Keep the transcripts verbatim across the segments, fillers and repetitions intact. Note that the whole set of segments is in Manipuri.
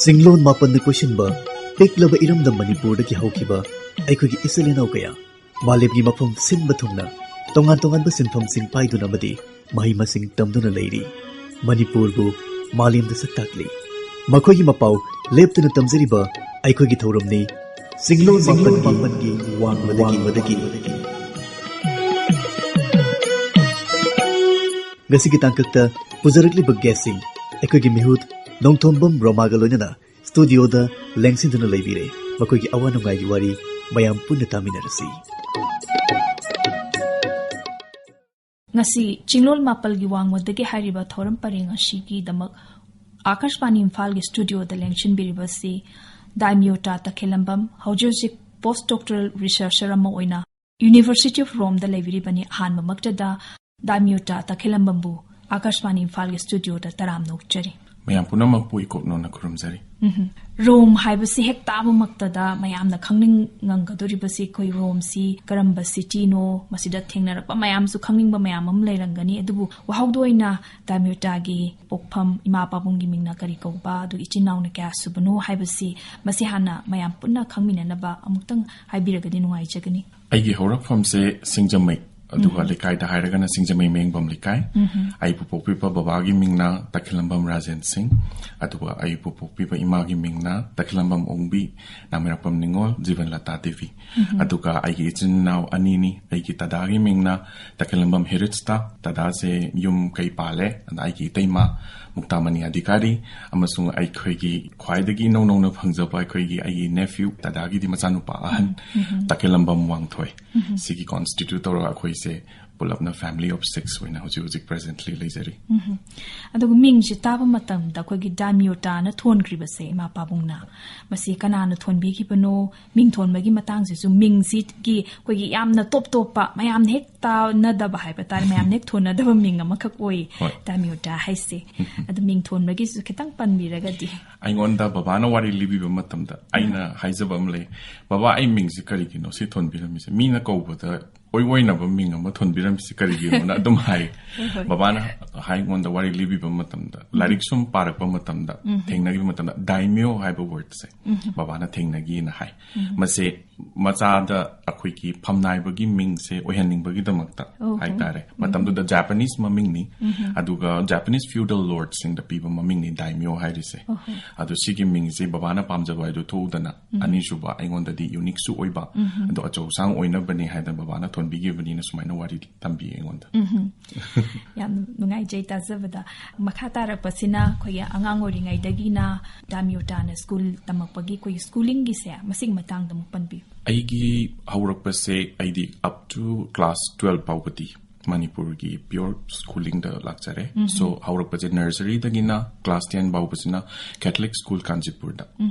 ꯆꯤꯡꯂꯣꯟ ꯃꯥꯄꯟꯅ ꯀꯣꯏꯁꯤꯟꯕ ꯄꯤꯛꯂꯕ ꯏꯔꯝꯗꯝ ꯃꯅꯤꯄꯨꯔꯗꯒꯤ ꯍꯧꯈꯤꯕ ꯑꯩꯈꯣꯏꯒꯤ ꯏꯆꯤꯜ ꯏꯅꯥꯎ ꯀꯌꯥ ꯃꯥꯂꯦꯝꯒꯤ ꯃꯐꯝ ꯁꯤꯟꯕ ꯊꯨꯡꯅ ꯇꯣꯉꯥꯟ ꯇꯣꯉꯥꯟꯕ ꯁꯤꯟꯐꯝꯁꯤꯡ ꯄꯥꯏꯗꯨꯅ ꯑꯃꯗꯤ ꯃꯍꯩ ꯃꯁꯤꯡ ꯇꯝꯗꯨꯅ ꯂꯩꯔꯤ꯫ ꯃꯅꯤꯄꯨꯔꯕꯨ ꯃꯥꯂꯦꯝꯗ ꯁꯛ ꯇꯥꯛꯂꯤ꯫ ꯃꯈꯣꯏꯒꯤ ꯃꯄꯥꯎ ꯂꯦꯞꯇꯅ ꯇꯝꯖꯔꯤꯕ ꯑꯩꯈꯣꯏꯒꯤ ꯊꯧꯔꯝꯅꯤ ꯆꯤꯡꯂꯣꯟ ꯃꯥꯄꯟꯒꯤ ꯋꯥꯡꯃꯗꯒꯤ꯫ ꯉꯁꯤꯒꯤ ꯇꯥꯡꯀꯛꯇ ꯄꯨꯖꯔꯛꯂꯤꯕ ꯒꯦꯁꯁꯤꯡ ꯑꯩꯈꯣꯏꯒꯤ ꯃꯤꯍꯨꯠ ꯅꯣꯡꯊꯣꯝꯕꯝ ꯔꯣꯃꯥꯒ ꯂꯣꯏꯅꯅ ꯁ꯭ꯇꯨꯗꯤꯑꯣꯗ ꯂꯦꯡꯁꯤꯟꯗꯨꯅ ꯂꯩꯕꯤꯔꯦ꯫ ꯃꯈꯣꯏꯒꯤ ꯑꯋꯥ ꯅꯨꯡꯉꯥꯏꯒꯤ ꯋꯥꯔꯤ ꯃꯌꯥꯝ ꯄꯨꯟꯅ ꯇꯥꯃꯤꯟꯅꯔꯁꯤ꯫ ꯉꯁꯤ ꯆꯤꯡꯂꯣꯜ ꯃꯥꯄꯜꯒꯤ ꯋꯥꯡꯃꯗꯒꯤ ꯍꯥꯏꯔꯤꯕ ꯊꯧꯔꯝ ꯄꯔꯦꯡ ꯑꯁꯤꯒꯤꯗꯃꯛ ꯑꯥꯀꯥꯁꯕꯥꯅꯤ ꯏꯝꯐꯥꯜꯒꯤ ꯁ꯭ꯇꯨꯗꯤꯑꯣꯗ ꯂꯦꯡꯁꯤꯟꯕꯤꯔꯤꯕꯁꯤ ꯗꯥꯏꯃꯤꯌꯣꯇꯥ ꯇꯈꯦꯂꯝꯕꯝ, ꯍꯧꯖꯤꯛ ꯍꯧꯖꯤꯛ ꯄꯣꯁ ꯗꯣꯛꯇꯔꯦꯜ ꯔꯤꯁꯔꯆꯔ ꯑꯃ ꯑꯣꯏꯅ ꯌꯨꯅꯤꯚꯔꯁꯤꯇꯤ ꯑꯣꯐ ꯔꯣꯝꯗ ꯂꯩꯕꯤꯔꯤꯕꯅꯤ꯫ ꯑꯍꯥꯟꯕꯃꯛꯇꯗ ꯗꯥꯏꯃꯤꯌꯣꯇꯥ ꯇꯈꯦꯂꯝꯕꯝꯕꯨ ꯑꯥꯀꯥꯁꯕꯥꯅꯤ ꯏꯝꯐꯥꯜꯒꯤ ꯁ꯭ꯇꯨꯗꯤꯑꯣꯗ ꯇꯔꯥꯝꯅ ꯑꯣꯛꯆꯔꯤ꯫ ꯃꯌꯥꯝ ꯄꯨꯝꯅꯃꯛꯄꯨ ꯏꯀꯣꯛꯅꯧꯅ ꯈꯨꯔꯨꯝꯖꯔꯤ꯫ ꯎꯝꯍꯨꯝ꯫ ꯔꯣꯝ ꯍꯥꯏꯕꯁꯤ ꯍꯦꯛ ꯇꯥꯕꯃꯛꯇꯗ ꯃꯌꯥꯝꯅ ꯈꯪꯅꯤꯡꯉꯝꯒꯗꯧꯔꯤꯕꯁꯤ ꯑꯩꯈꯣꯏ ꯔꯣꯝꯁꯤ ꯀꯔꯝꯕ ꯁꯤꯇꯤꯅꯣ, ꯃꯁꯤꯗ ꯊꯦꯡꯅꯔꯛꯄ ꯃꯌꯥꯝꯁꯨ ꯈꯪꯅꯤꯡꯕ ꯃꯌꯥꯝ ꯑꯃ ꯂꯩꯔꯝꯒꯅꯤ꯫ ꯑꯗꯨꯕꯨ ꯋꯥꯍꯧꯗꯣꯏꯅ ꯗꯥꯏꯃꯤꯌꯣꯇꯥꯒꯤ ꯄꯣꯛꯐꯝ, ꯏꯃꯥ ꯄꯥꯕꯨꯡꯒꯤ ꯃꯤꯡꯅ ꯀꯔꯤ ꯀꯧꯕ, ꯑꯗꯨꯒ ꯏꯆꯤꯟ ꯏꯅꯥꯎꯅ ꯀꯌꯥ ꯁꯨꯕꯅꯣ ꯍꯥꯏꯕꯁꯤ ꯃꯁꯤ ꯍꯥꯟꯅ ꯃꯌꯥꯝ ꯄꯨꯟꯅ ꯈꯪꯃꯤꯟꯅꯅꯕ ꯑꯃꯨꯛꯇꯪ ꯍꯥꯏꯕꯤꯔꯒꯗꯤ ꯅꯨꯡꯉꯥꯏꯖꯒꯅꯤ꯫ ꯑꯩꯒꯤ ꯍꯧꯔꯛꯐꯝꯁꯦ ꯁꯤꯡꯖꯃꯩ, ꯑꯗꯨꯒ ꯎꯝ꯫ ꯂꯩꯀꯥꯏꯗ ꯍꯥꯏꯔꯒꯅ ꯁꯤꯡꯖꯃꯩ ꯃꯌꯦꯡꯕꯝ ꯂꯩꯀꯥꯏ꯫ ꯎꯝ꯫ ꯑꯩꯕꯨ ꯄꯣꯛꯄꯤꯕ ꯕꯕꯥꯒꯤ ꯃꯤꯡꯅ ꯇꯈꯦꯂꯝꯕꯝ ꯔꯥꯖꯦꯟ ꯁꯤꯡ, ꯑꯗꯨꯒ ꯑꯩꯕꯨ ꯄꯣꯛꯄꯤꯕ ꯏꯃꯥꯒꯤ ꯃꯤꯡꯅ ꯇꯈꯦꯂꯝꯕꯝ ꯑꯣꯡꯕꯤ, ꯅꯥꯃꯤꯔꯛꯄꯝ ꯅꯤꯉꯣꯜ, ꯖꯤꯕꯟꯂꯇꯥ ꯗꯦꯕꯤ꯫ ꯎꯝ꯫ ꯑꯗꯨꯒ ꯑꯩꯒꯤ ꯏꯆꯤꯟ ꯏꯅꯥꯎ ꯑꯅꯤꯅꯤ꯫ ꯑꯩꯒꯤ ꯗꯗꯥꯒꯤ ꯃꯤꯡꯅ ꯇꯈꯦꯂꯝꯕꯝ ꯍꯦꯔꯤꯠꯁꯇ꯫ ꯗꯗꯥꯁꯦ ꯌꯨꯝ ꯀꯩ ꯄꯥꯜꯂꯦ, ꯑꯗ ꯑꯩꯒꯤ ꯏꯇꯩꯃ ꯃꯨꯛꯇꯥꯃꯅꯤ ꯑꯙꯤꯀꯥꯔꯤ, ꯑꯃꯁꯨꯡ ꯑꯩꯈꯣꯏꯒꯤ ꯈ꯭ꯋꯥꯏꯗꯒꯤ ꯏꯅꯧ ꯅꯧꯅ ꯐꯪꯖꯕ ꯑꯩꯈꯣꯏꯒꯤ ꯑꯩꯒꯤ nephew, ꯗꯗꯥꯒꯤꯗꯤ ꯃꯆꯥꯅꯨꯄꯥ ꯑꯍꯟ, ꯎꯝ꯫ ꯇꯈꯦꯂꯝꯕꯝ ꯋꯥꯡꯊꯣꯏ꯫ ꯎꯝ꯫ ꯁꯤꯒꯤ constitute ꯇꯧꯔꯒ ꯑꯩꯈꯣꯏꯁꯦ ꯄꯨꯂꯞꯅ family of six ꯑꯣꯏꯅ ꯍꯧꯖꯤꯛ ꯍꯧꯖꯤꯛ presently ꯂꯩꯖꯔꯤ꯫ ꯎꯝ꯫ ꯑꯗꯨꯒ ꯃꯤꯡꯁꯤ ꯇꯥꯕ ꯃꯇꯝꯗ ꯑꯩꯈꯣꯏꯒꯤ ꯗꯥꯏꯃꯤꯌꯣꯇꯥꯅ ꯊꯣꯟꯈ꯭ꯔꯤꯕꯁꯦ, ꯏꯃꯥ ꯄꯥꯕꯨꯡꯅ, ꯃꯁꯤ ꯀꯅꯥꯅ ꯊꯣꯟꯕꯤꯈꯤꯕꯅꯣ? ꯃꯤꯡ ꯊꯣꯟꯕꯒꯤ ꯃꯇꯥꯡꯁꯤꯁꯨ ꯃꯤꯡꯁꯤꯒꯤ ꯑꯩꯈꯣꯏꯒꯤ ꯌꯥꯝꯅ ꯇꯣꯞ ꯇꯣꯞꯄ, ꯃꯌꯥꯝꯅ ꯍꯦꯛ ꯇꯥꯟꯅꯗꯕ ꯍꯥꯏꯕ ꯇꯥꯔꯦ, ꯃꯌꯥꯝꯅ ꯍꯦꯛ ꯊꯣꯟꯅꯗꯕ ꯃꯤꯡ ꯑꯃꯈꯛ ꯑꯣꯏ, ꯍꯣꯏ꯫ ꯗꯥꯏꯃꯤꯌꯣꯇꯥ ꯍꯥꯏꯁꯦ꯫ ꯎꯝ꯫ ꯑꯗꯨ ꯃꯤꯡ ꯊꯣꯟꯕꯒꯤꯁꯨ ꯈꯤꯇꯪ ꯄꯟꯕꯤꯔꯒꯗꯤ꯫ ꯑꯩꯉꯣꯟꯗ ꯕꯕꯥꯅ ꯋꯥꯔꯤ ꯂꯤꯕꯤꯕ ꯃꯇꯝꯗ ꯑꯩꯅ ꯎꯝ꯫ ꯍꯥꯏꯖꯕ ꯑꯃ ꯂꯩ, "ꯕꯕꯥ, ꯑꯩ ꯃꯤꯡꯁꯦ ꯀꯔꯤꯒꯤꯅꯣ ꯁꯤ ꯊꯣꯟꯕꯤꯔꯝꯃꯤꯁꯦ? ꯃꯤꯅ ꯀꯧꯕꯗ ꯑꯣꯏ ꯑꯣꯏꯅꯕ ꯃꯤꯡ ꯑꯃ ꯊꯣꯟꯕꯤꯔꯝꯃꯤ"꯫ ꯃꯔꯝꯁꯤ ꯀꯔꯤꯒꯤꯅꯣꯅ ꯑꯗꯨꯝ ꯍꯥꯏ꯫ ꯕꯕꯥꯅ ꯍꯥꯏ, ꯑꯩꯉꯣꯟꯗ ꯋꯥꯔꯤ ꯂꯤꯕꯤꯕ ꯃꯇꯝꯗ, ꯂꯥꯏꯔꯤꯛ ꯁꯨꯝ ꯄꯥꯔꯛꯄ ꯃꯇꯝꯗ ꯊꯦꯡꯅꯈꯤꯕ ꯃꯇꯝꯗ ꯗꯥꯏꯃꯤꯌꯣ ꯍꯥꯏꯕ ꯋꯥꯔꯗꯁꯦ ꯕꯕꯥꯅ ꯊꯦꯡꯅꯈꯤꯅ ꯍꯥꯏ꯫ ꯃꯁꯦ ꯃꯆꯥꯗ ꯑꯩꯈꯣꯏꯒꯤ ꯐꯝꯅꯥꯏꯕꯒꯤ ꯃꯤꯡꯁꯦ ꯑꯣꯏꯍꯟꯅꯤꯡꯕꯒꯤꯗꯃꯛꯇ ꯍꯥꯏꯇꯥꯔꯦ꯫ ꯃꯇꯝꯗꯨꯗ ꯖꯥꯄꯅꯤꯁ ꯃꯃꯤꯡꯅꯤ, ꯑꯗꯨꯒ ꯖꯥꯄꯅꯤꯁ ꯐ꯭ꯌꯨꯗꯜ ꯂꯣꯔꯗꯁꯤꯡꯗ ꯄꯤꯕ ꯃꯃꯤꯡꯅꯤ ꯗꯥꯏꯃꯤꯌꯣ ꯍꯥꯏꯔꯤꯁꯦ꯫ ꯑꯗꯣ ꯁꯤꯒꯤ ꯃꯤꯡꯁꯦ ꯕꯕꯥꯅ ꯄꯥꯝꯖꯕ ꯍꯥꯏꯗꯣ ꯊꯣꯛꯎꯗꯅ, ꯑꯅꯤꯁꯨꯕ ꯑꯩꯉꯣꯟꯗꯗꯤ ꯌꯨꯅꯤꯛꯁꯨ ꯑꯣꯏꯕ, ꯑꯗꯣ ꯑꯆꯧ ꯑꯁꯥꯡ ꯑꯣꯏꯅꯕꯅꯦ ꯍꯥꯏꯗꯅ ꯕꯕꯥꯅ ꯊꯣꯟꯕꯤꯈꯤꯕꯅꯤꯅ ꯁꯨꯃꯥꯏꯅ ꯋꯥꯔꯤ ꯇꯝꯕꯤ ꯑꯩꯉꯣꯟꯗ꯫ ꯌꯥꯝ ꯅꯨꯡꯉꯥꯏꯖꯩ ꯇꯥꯖꯕꯗ꯫ ꯃꯈꯥ ꯇꯥꯔꯛꯄꯁꯤꯅ ꯑꯩꯈꯣꯏꯒꯤ ꯑꯉꯥꯡ ꯑꯣꯏꯔꯤꯉꯩꯗꯒꯤꯅ ꯗꯥꯃꯤꯌꯣꯇꯥꯅ ꯁ꯭ꯀꯨꯜ ꯇꯝꯃꯛꯄꯒꯤ ꯑꯩꯈꯣꯏꯒꯤ ꯁ꯭ꯀꯨꯂꯤꯡꯒꯤꯁꯦ ꯃꯁꯤꯒꯤ ꯃꯇꯥꯡꯗ ꯑꯃꯨꯛ ꯄꯟꯕꯤꯌꯨ꯫ ꯑꯩꯒꯤ ꯍꯧꯔꯛꯄꯁꯦ ꯑꯩꯗꯤ up to class twelve ꯐꯥꯎꯕꯗꯤ ꯃꯅꯤꯄꯨꯔꯒꯤ ꯄꯤꯌꯣꯔ ꯁ꯭ꯀꯨꯂꯤꯡꯗ ꯂꯥꯛꯆꯔꯦ꯫ ꯁꯣ ꯍꯧꯔꯛꯄꯁꯦ ꯅꯔꯁꯔꯤꯗꯒꯤꯅ ꯀ꯭ꯂꯥꯁ ꯇꯦꯟ ꯐꯥꯎꯕꯁꯤꯅ ꯀꯦꯊꯂꯤꯛ ꯁ꯭ꯀꯨꯜ ꯀꯥꯟꯆꯤꯄꯨꯔꯗ,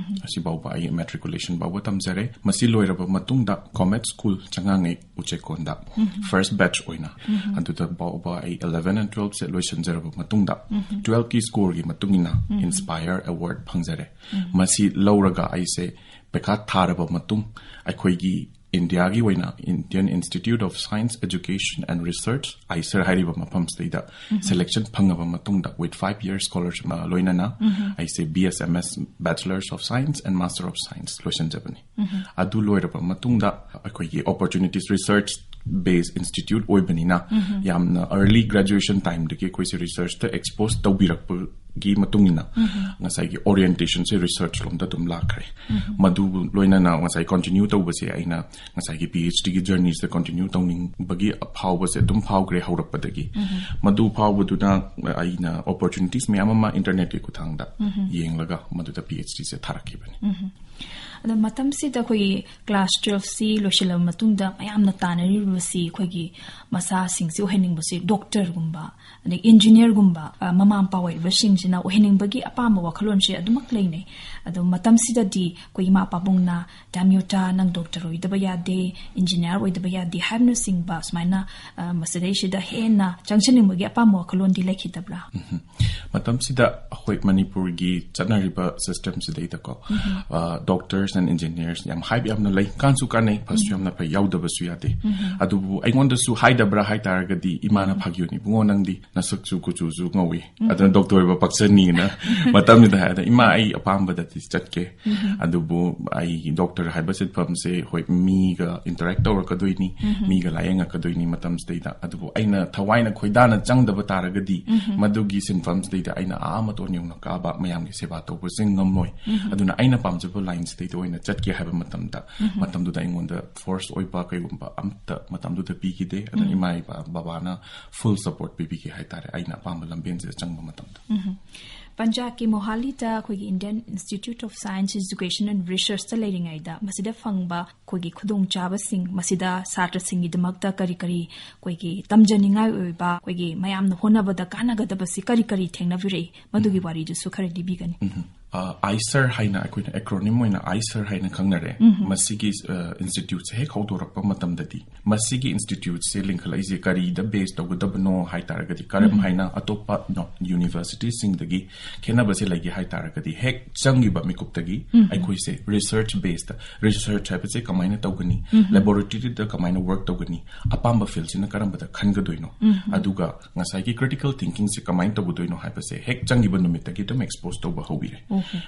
ꯑꯁꯤ ꯐꯥꯎꯕ ꯑꯩ ꯃꯦꯇ꯭ꯔꯤꯀꯨꯂꯦꯁꯟ ꯐꯥꯎꯕ ꯇꯝꯖꯔꯦ꯫ ꯃꯁꯤ ꯂꯣꯏꯔꯕ ꯃꯇꯨꯡꯗ ꯀꯣꯃꯦꯠ ꯁ꯭ꯀꯨꯜ ꯆꯉꯥꯡꯉꯩ ꯎꯆꯦꯛꯀꯣꯟꯗ ꯐꯥꯔꯁ ꯕꯦꯠꯆ ꯑꯣꯏꯅ, ꯑꯗꯨꯗ ꯐꯥꯎꯕ ꯑꯩ eleven and twelve ꯁꯦ ꯂꯣꯏꯁꯤꯟꯖꯔꯕ ꯃꯇꯨꯡꯗ ꯇꯨꯋꯦꯜꯐꯀꯤ ꯁ꯭ꯀꯣꯔꯒꯤ ꯃꯇꯨꯡ ꯏꯟꯅ ꯏꯟꯁꯄꯥꯌꯔ ꯑꯦꯋꯥꯔꯗ ꯐꯪꯖꯔꯦ꯫ ꯃꯁꯤ ꯂꯧꯔꯒ ꯑꯩꯁꯦ ꯄꯩꯈꯥ ꯊꯥꯔꯕ ꯃꯇꯨꯡ ꯑꯩꯈꯣꯏꯒꯤ ꯏꯟꯗꯤꯌꯥꯒꯤ ꯑꯣꯏꯅ Indian Institute of Science Education and Research, ꯑꯥꯏꯁꯔ ꯍꯥꯏꯔꯤꯕ ꯃꯐꯝꯁꯤꯗꯩꯗ ꯁꯦꯂꯦꯛꯁꯟ ꯐꯪꯉꯕ ꯃꯇꯨꯡꯗ with five years scholarship ꯂꯣꯏꯅꯅ ꯑꯩꯁꯦ B S M S, Bachelors of Science and Master of Science ꯂꯣꯏꯁꯤꯟꯖꯕꯅꯤ꯫ ꯑꯗꯨ ꯂꯣꯏꯔꯕ ꯃꯇꯨꯡꯗ ꯑꯩꯈꯣꯏꯒꯤ opportunities research based institute ꯑꯣꯏꯕꯅꯤꯅ ꯌꯥꯝꯅ early graduation timeꯗꯒꯤ ꯑꯩꯈꯣꯏꯁꯦ ꯔꯤꯁꯔꯆꯇ ꯑꯦꯛꯁꯄꯣꯖ ꯇꯧꯕꯤꯔꯛꯄꯒꯤ ꯃꯇꯨꯡ ꯏꯟꯅ ꯉꯁꯥꯏꯒꯤ ꯑꯣꯔꯤꯌꯦꯟꯇꯦꯁꯟꯁꯦ ꯔꯤꯁꯔꯆ ꯂꯣꯝꯗ ꯑꯗꯨꯝ ꯂꯥꯛꯈ꯭ꯔꯦ꯫ ꯃꯗꯨ ꯂꯣꯏꯅꯅ ꯉꯁꯥꯏ ꯀꯣꯟꯇꯤꯅ꯭ꯌꯨ ꯇꯧꯕꯁꯦ ꯑꯩꯅ ꯉꯁꯥꯏꯒꯤ ꯄꯤ ꯑꯩꯆ ꯗꯤꯒꯤ ꯖꯔꯅꯤꯁꯤꯗ ꯀꯣꯟꯇꯤꯅ꯭ꯌꯨ ꯇꯧꯅꯤꯡꯕꯒꯤ ꯑꯐꯥꯎꯕꯁꯦ ꯑꯗꯨꯝ ꯐꯥꯎꯈ꯭ꯔꯦ ꯍꯧꯔꯛꯄꯗꯒꯤ꯫ ꯃꯗꯨ ꯐꯥꯎꯕꯗꯨꯅ ꯑꯩꯅ ꯑꯣꯄꯣꯔꯆꯨꯅꯤꯇꯤꯁ ꯃꯌꯥꯝ ꯑꯃ ꯏꯟꯇꯔꯅꯦꯠꯀꯤ ꯈꯨꯠꯊꯥꯡꯗ ꯌꯦꯡꯂꯒ ꯃꯗꯨꯗ ꯄꯤ ꯑꯩꯆ ꯗꯤꯁꯦ ꯊꯥꯔꯛꯈꯤꯕꯅꯤ꯫ ꯑꯗꯣ ꯃꯇꯝꯁꯤꯗ ꯑꯩꯈꯣꯏꯒꯤ ꯀ꯭ꯂꯥꯁ ꯇꯨꯋꯦꯜꯐꯁꯤ ꯂꯣꯏꯁꯤꯜꯂꯕ ꯃꯇꯨꯡꯗ ꯃꯌꯥꯝꯅ ꯇꯥꯟꯅꯔꯤꯕꯁꯤ ꯑꯩꯈꯣꯏꯒꯤ ꯃꯆꯥꯁꯤꯡꯁꯤ ꯑꯣꯏꯍꯟꯅꯤꯡꯕꯁꯤ ꯗꯣꯛꯇꯔꯒꯨꯝꯕ, ꯑꯗꯩ ꯏꯟꯖꯤꯅꯤꯌꯔꯒꯨꯝꯕ, ꯑ, ꯃꯃꯥ ꯃꯄꯥ ꯑꯣꯏꯔꯤꯕꯁꯤꯡꯁꯤꯅ ꯑꯣꯏꯍꯟꯅꯤꯡꯕꯒꯤ ꯑꯄꯥꯝꯕ ꯋꯥꯈꯜꯂꯣꯟꯁꯤ ꯑꯗꯨꯃꯛ ꯂꯩꯅꯩ꯫ ꯑꯗꯣ ꯃꯇꯝꯁꯤꯗꯗꯤ ꯑꯩꯈꯣꯏ ꯏꯃꯥ ꯄꯥꯕꯨꯡꯅ "ꯗꯥꯃꯤꯌꯣꯇꯥ, ꯅꯪ ꯗꯣꯛꯇꯔ ꯑꯣꯏꯗꯕ ꯌꯥꯗꯦ, ꯏꯟꯖꯤꯅꯤꯌꯥꯔ ꯑꯣꯏꯗꯕ ꯌꯥꯗꯦ" ꯍꯥꯏꯕꯅꯆꯤꯡꯕ ꯁꯨꯃꯥꯏꯅ, ꯑ, ꯃꯁꯤꯗꯩꯁꯤꯗ ꯍꯦꯟꯅ ꯆꯪꯁꯤꯟꯅꯤꯡꯕꯒꯤ ꯑꯄꯥꯝꯕ ꯋꯥꯈꯜꯂꯣꯟꯗꯤ ꯂꯩꯈꯤꯗꯕ꯭ꯔꯥ? ꯃꯇꯝꯁꯤꯗ ꯑꯩꯈꯣꯏ ꯃꯅꯤꯄꯨꯔꯒꯤ ꯆꯠꯅꯔꯤꯕ ꯁꯤꯁꯇꯦꯝꯁꯤꯗꯩꯗꯀꯣ, ꯑ, ꯗꯣꯛꯇꯔꯁ and engineers ꯌꯥꯝ ꯍꯥꯏꯕ ꯌꯥꯝꯅ ꯂꯩ꯫ ꯀꯥꯟꯁꯨ ꯀꯥꯟꯅꯩ, ꯐꯁꯨ ꯌꯥꯝꯅ ꯐꯩ, ꯌꯥꯎꯗꯕꯁꯨ ꯌꯥꯗꯦ꯫ ꯑꯗꯨꯕꯨ ꯑꯩꯉꯣꯟꯗꯁꯨ ꯍꯥꯏꯗꯕ꯭ꯔꯥ ꯍꯥꯏ ꯇꯥꯔꯒꯗꯤ, ꯏꯃꯥꯅ ꯐꯥꯒꯤ ꯑꯣꯏꯅ, "ꯏꯕꯨꯡꯉꯣ, ꯅꯪꯗꯤ ꯅꯁꯛꯁꯨ ꯀꯨꯆꯨꯁꯨ ꯉꯧꯏ, ꯑꯗꯨꯅ ꯗꯣꯛꯇꯔ ꯑꯣꯏꯕ ꯄꯛꯆꯅꯤꯅ" ꯃꯇꯝꯗꯨꯗ ꯍꯥꯏ꯫ ꯑꯗ, "ꯏꯃꯥ, ꯑꯩ ꯑꯄꯥꯝꯕꯗꯗꯤ ꯆꯠꯀꯦ, ꯑꯗꯨꯕꯨ ꯑꯩ ꯗꯣꯛꯇꯔ ꯍꯥꯏꯕ ꯁꯤꯟꯐꯝꯁꯦ, ꯍꯣꯏ, ꯃꯤꯒ interact ꯇꯧꯔꯛꯀꯗꯣꯏꯅꯤ, ꯃꯤꯒ ꯂꯥꯏꯌꯦꯡꯉꯛꯀꯗꯣꯏꯅꯤ ꯃꯇꯝꯁꯤꯗꯩꯗ, ꯑꯗꯨꯕꯨ ꯑꯩꯅ ꯊꯋꯥꯏꯅ ꯈꯣꯏꯗꯥꯅ ꯆꯪꯗꯕ ꯇꯥꯔꯒꯗꯤ, ꯃꯗꯨꯒꯤ ꯁꯤꯟꯐꯝꯁꯤꯗꯩꯗ ꯑꯩꯅ ꯑꯥ ꯃꯇꯣꯟ ꯌꯧꯅ ꯀꯥꯕ, ꯃꯌꯥꯝꯒꯤ ꯁꯦꯕꯥ ꯇꯧꯕꯁꯦ ꯉꯝꯂꯣꯏ꯫ ꯑꯗꯨꯅ ꯑꯩꯅ ꯄꯥꯝꯖꯕ lineꯁꯤꯗꯩꯗ ꯑꯣꯏꯅ ꯆꯠꯀꯦ" ꯍꯥꯏꯕ ꯃꯇꯝꯗ, ꯃꯇꯝꯗꯨꯗ ꯑꯩꯉꯣꯟꯗ force ꯑꯣꯏꯕ ꯀꯩꯒꯨꯝꯕ ꯑꯝꯇ ꯃꯇꯝꯗꯨꯗ ꯄꯤꯈꯤꯗꯦ꯫ ꯑꯗꯨꯅ ꯏꯃꯥ ꯏꯄꯥ, ꯕꯕꯥꯅ full support ꯄꯤꯕꯤꯈꯤ ꯍꯥꯏꯇꯥꯔꯦ, ꯑꯩꯅ ꯑꯄꯥꯝꯕ ꯂꯝꯕꯦꯟꯁꯤꯗ ꯆꯪꯕ ꯃꯇꯝꯗ꯫ ꯄꯟꯖꯥꯕꯀꯤ ꯃꯣꯍꯥꯂꯤꯗ ꯑꯩꯈꯣꯏꯒꯤ Indian Institute of Science Education and Researchꯇ ꯂꯩꯔꯤꯉꯩꯗ, ꯃꯁꯤꯗ ꯐꯪꯕ ꯑꯩꯈꯣꯏꯒꯤ ꯈꯨꯗꯣꯡꯆꯥꯕꯁꯤꯡ, ꯃꯁꯤꯗ ꯁꯥꯇ꯭ꯔꯁꯤꯡꯒꯤꯗꯃꯛꯇ ꯀꯔꯤ ꯀꯔꯤ ꯑꯩꯈꯣꯏꯒꯤ ꯇꯝꯖꯅꯤꯡꯉꯥꯏ ꯑꯣꯏꯕ, ꯑꯩꯈꯣꯏꯒꯤ ꯃꯌꯥꯝꯅ ꯍꯣꯠꯅꯕꯗ ꯀꯥꯟꯅꯒꯗꯕꯁꯤ ꯀꯔꯤ ꯀꯔꯤ ꯊꯦꯡꯅꯕꯤꯔꯛꯏ, ꯃꯗꯨꯒꯤ ꯋꯥꯔꯤꯗꯨꯁꯨ ꯈꯔ ꯂꯤꯕꯤꯒꯅꯤ? ꯑ, ꯑꯥꯏꯁꯔ ꯍꯥꯏꯅ ꯑꯩꯈꯣꯏꯅ acronym ꯑꯣꯏꯅ ꯑꯥꯏꯁꯔ ꯍꯥꯏꯅ ꯈꯪꯅꯔꯦ꯫ ꯃꯁꯤꯒꯤ, ꯑ, instituteꯁꯦ ꯍꯦꯛ ꯍꯧꯗꯣꯔꯛꯄ ꯃꯇꯝꯗꯗꯤ, ꯃꯁꯤꯒꯤ instituteꯁꯦ ꯂꯤꯡꯈꯠꯂꯛꯏꯁꯦ ꯀꯔꯤꯗ base ꯇꯧꯒꯗꯕꯅꯣ ꯍꯥꯏ ꯇꯥꯔꯒꯗꯤ, ꯀꯔꯝ ꯍꯥꯏꯅ ꯑꯇꯣꯞꯄ, no, universityꯁꯤꯡꯗꯒꯤ ꯈꯦꯠꯅꯕꯁꯦ ꯂꯩꯒꯦ ꯍꯥꯏ ꯇꯥꯔꯒꯗꯤ, ꯍꯦꯛ ꯆꯪꯈꯤꯕ ꯃꯤꯀꯨꯞꯇꯒꯤ ꯑꯩꯈꯣꯏꯁꯦ research basedꯇ, research ꯍꯥꯏꯕꯁꯦ ꯀꯃꯥꯏꯅ ꯇꯧꯒꯅꯤ, laboratoryꯗ ꯀꯃꯥꯏꯅ work ꯇꯧꯒꯅꯤ, ꯑꯄꯥꯝꯕ fieldꯁꯤꯅ ꯀꯔꯝꯕꯗ ꯈꯟꯒꯗꯣꯏꯅꯣ, ꯑꯗꯨꯒ ꯉꯁꯥꯏꯒꯤ critical thinkingꯁꯦ ꯀꯃꯥꯏꯅ ꯇꯧꯒꯗꯣꯏꯅꯣ ꯍꯥꯏꯕꯁꯦ ꯍꯦꯛ ꯆꯪꯈꯤꯕ ꯅꯨꯃꯤꯠꯇꯒꯤ ꯑꯗꯨꯝ expose ꯇꯧꯕ ꯍꯧꯕꯤꯔꯦ꯫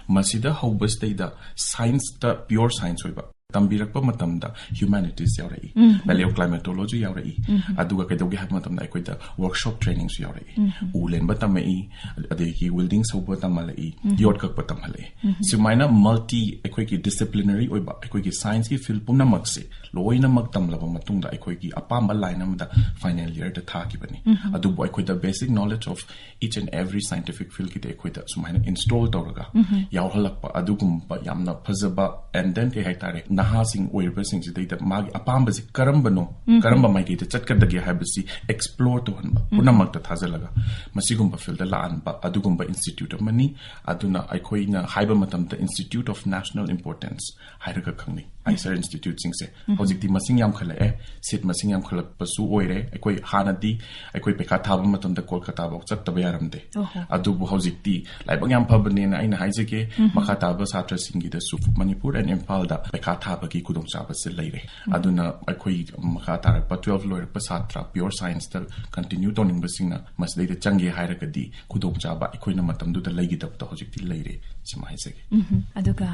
ꯃꯁꯤꯗ ꯍꯧꯕꯁꯤꯗꯩꯗ scienceꯇ, pure science ꯑꯣꯏꯕ ꯇꯝꯕꯤꯔꯛꯄ ꯃꯇꯝꯗ humanities ꯌꯥꯎꯔꯛꯏ, paleoclimatology ꯌꯥꯎꯔꯛꯏ, ꯑꯗꯨꯒ ꯀꯩꯗꯧꯒꯦ ꯍꯥꯏꯕ ꯃꯇꯝꯗ ꯑꯩꯈꯣꯏꯗ workshop trainingꯁꯨ ꯌꯥꯎꯔꯛꯏ, ꯎ ꯂꯦꯟꯕ ꯇꯝꯃꯛꯏ, ꯑꯗꯒꯤ welding ꯁꯧꯕ ꯇꯝꯍꯜꯂꯛꯏ, ꯌꯣꯠ ꯀꯛꯄ ꯇꯝꯍꯜꯂꯛꯏ꯫ ꯁꯨꯃꯥꯏꯅ multi, ꯑꯩꯈꯣꯏꯒꯤ disciplinary ꯑꯣꯏꯕ ꯑꯩꯈꯣꯏꯒꯤ scienceꯀꯤ field ꯄꯨꯝꯅꯃꯛꯁꯦ ꯂꯣꯏꯅꯃꯛ ꯇꯝꯂꯕ ꯃꯇꯨꯡꯗ, ꯑꯩꯈꯣꯏꯒꯤ ꯑꯄꯥꯝꯕ line ꯑꯃꯗ final yearꯗ ꯊꯥꯈꯤꯕꯅꯤ꯫ ꯑꯗꯨꯕꯨ ꯑꯩꯈꯣꯏꯗ basic knowledge of each and every scientific fieldꯀꯤꯗꯤ ꯑꯩꯈꯣꯏꯗ ꯁꯨꯃꯥꯏꯅ install ꯇꯧꯔꯒ ꯌꯥꯎꯍꯜꯂꯛꯄ, ꯑꯗꯨꯒꯨꯝꯕ ꯌꯥꯝꯅ ꯐꯖꯕ, and then ꯀꯩ ꯍꯥꯏꯇꯥꯔꯦ, ꯅꯍꯥꯁꯤꯡ ꯑꯣꯏꯔꯤꯕꯁꯤꯡꯁꯤꯗꯩꯗ ꯃꯥꯒꯤ ꯑꯄꯥꯝꯕꯁꯤ ꯀꯔꯝꯕꯅꯣ, ꯀꯔꯝꯕ ꯃꯥꯏꯀꯩꯗ ꯆꯠꯀꯗꯒꯦ ꯍꯥꯏꯕꯁꯤ explore ꯇꯧꯍꯟꯕ, ꯄꯨꯝꯅꯃꯛꯇ ꯊꯥꯖꯤꯜꯂꯒ ꯃꯁꯤꯒꯨꯝꯕ field ꯂꯥꯛꯍꯟꯕ ꯑꯗꯨꯒꯨꯝꯕ institute ꯑꯃꯅꯤ꯫ ꯑꯗꯨꯅ ꯑꯩꯈꯣꯏꯅ ꯍꯥꯏꯕ ꯃꯇꯝꯗ Institute of National Importance ꯍꯥꯏꯔꯒ ꯈꯪꯅꯩ ꯑꯥꯏꯁꯔ instituteꯁꯤꯡꯁꯦ꯫ ꯍꯧꯖꯤꯛꯇꯤ ꯃꯁꯤꯡ ꯌꯥꯝꯈꯠꯂꯛꯑꯦ, seat ꯃꯁꯤꯡ ꯌꯥꯝꯈꯠꯂꯛꯄꯁꯨ ꯑꯣꯏꯔꯦ꯫ ꯑꯩꯈꯣꯏ ꯍꯥꯟꯅꯗꯤ ꯑꯩꯈꯣꯏ ꯄꯩꯈꯥ ꯊꯥꯕ ꯃꯇꯝꯗ ꯀꯣꯜꯀꯇꯥꯐꯥꯎ ꯆꯠꯇꯕ ꯌꯥꯔꯝꯗꯦ꯫ ꯑꯣꯍꯣ꯫ ꯑꯗꯨꯕꯨ ꯍꯧꯖꯤꯛꯇꯤ ꯂꯥꯏꯕꯛ ꯌꯥꯝ ꯐꯕꯅꯦꯅ ꯑꯩꯅ ꯍꯥꯏꯖꯒꯦ꯫ ꯃꯈꯥ ꯇꯥꯕ ꯁꯥꯇ꯭ꯔꯁꯤꯡꯒꯤꯗꯁꯨ ꯃꯅꯤꯄꯨꯔ and ꯏꯝꯐꯥꯜꯗ ꯄꯩꯈꯥ ꯊꯥꯕꯒꯤ ꯈꯨꯗꯣꯡꯆꯥꯕꯁꯦ ꯂꯩꯔꯦ꯫ ꯑꯗꯨꯅ ꯑꯩꯈꯣꯏ ꯃꯈꯥ ꯇꯥꯔꯛꯄ twelve ꯂꯣꯏꯔꯛꯄ ꯁꯥꯇ꯭ꯔ pure scienceꯇ continue ꯇꯧꯅꯤꯡꯕꯁꯤꯡꯅ ꯃꯁꯤꯗꯩꯗ ꯆꯪꯒꯦ ꯍꯥꯏꯔꯒꯗꯤ ꯈꯨꯗꯣꯡꯆꯥꯕ ꯑꯩꯈꯣꯏꯅ ꯃꯇꯝꯗꯨꯗ ꯂꯩꯈꯤꯗꯕꯗꯣ ꯍꯧꯖꯤꯛꯇꯤ ꯂꯩꯔꯦ, ꯁꯤꯃ ꯍꯥꯏꯖꯒꯦ꯫ ꯎꯝ, ꯑꯗꯨꯒ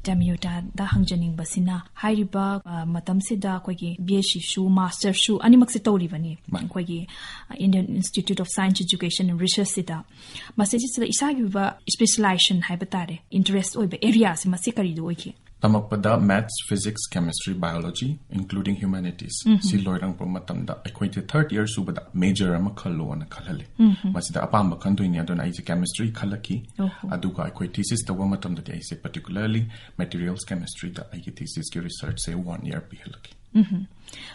ꯗꯦꯝ ꯌꯨꯇꯥꯗ ꯍꯪꯖꯅꯤꯡꯕꯁꯤꯅ, ꯍꯥꯏꯔꯤꯕ, ꯑ, ꯃꯇꯝꯁꯤꯗ ꯑꯩꯈꯣꯏꯒꯤ B S Cꯁꯨ, masterꯁꯨ ꯑꯅꯤꯃꯛꯁꯦ ꯇꯧꯔꯤꯕꯅꯤ꯫ ꯃꯥꯅꯤ꯫ ꯑꯩꯈꯣꯏꯒꯤ, ꯑ, Indian Institute of Science Education and Researchꯁꯤꯗ꯫ ꯃꯁꯤꯁꯤꯗ ꯏꯁꯥꯒꯤ ꯑꯣꯏꯕ specialization ꯍꯥꯏꯕ ꯇꯥꯔꯦ, interest ꯑꯣꯏꯕ areaꯁꯦ ꯃꯁꯤ ꯀꯔꯤꯗ ꯑꯣꯏꯒꯦ? ꯇꯝꯃꯛꯄꯗ maths, physics, chemistry, biology, including humanities, ꯁꯤ ꯂꯣꯏꯔꯛꯄ ꯃꯇꯝꯗ ꯑꯩꯈꯣꯏꯁꯦ third year ꯁꯨꯕꯗ major ꯑꯃ ꯈꯜꯂꯣꯅ ꯈꯜꯍꯜꯂꯤ꯫ ꯃꯁꯤꯗ ꯑꯄꯥꯝꯕ ꯈꯟꯗꯣꯏꯅꯤ, ꯑꯗꯨꯅ ꯑꯩꯁꯦ chemistry ꯈꯜꯂꯛꯈꯤ꯫ ꯑꯣꯍꯣ꯫ ꯑꯗꯨꯒ ꯑꯩꯈꯣꯏ thesis ꯇꯧꯕ ꯃꯇꯝꯗꯗꯤ ꯑꯩꯁꯦ particularly materials chemistryꯗ ꯑꯩꯒꯤ thesisꯀꯤ researchꯁꯦ one year ꯄꯤꯍꯜꯂꯛꯈꯤ꯫ ꯎꯝ꯫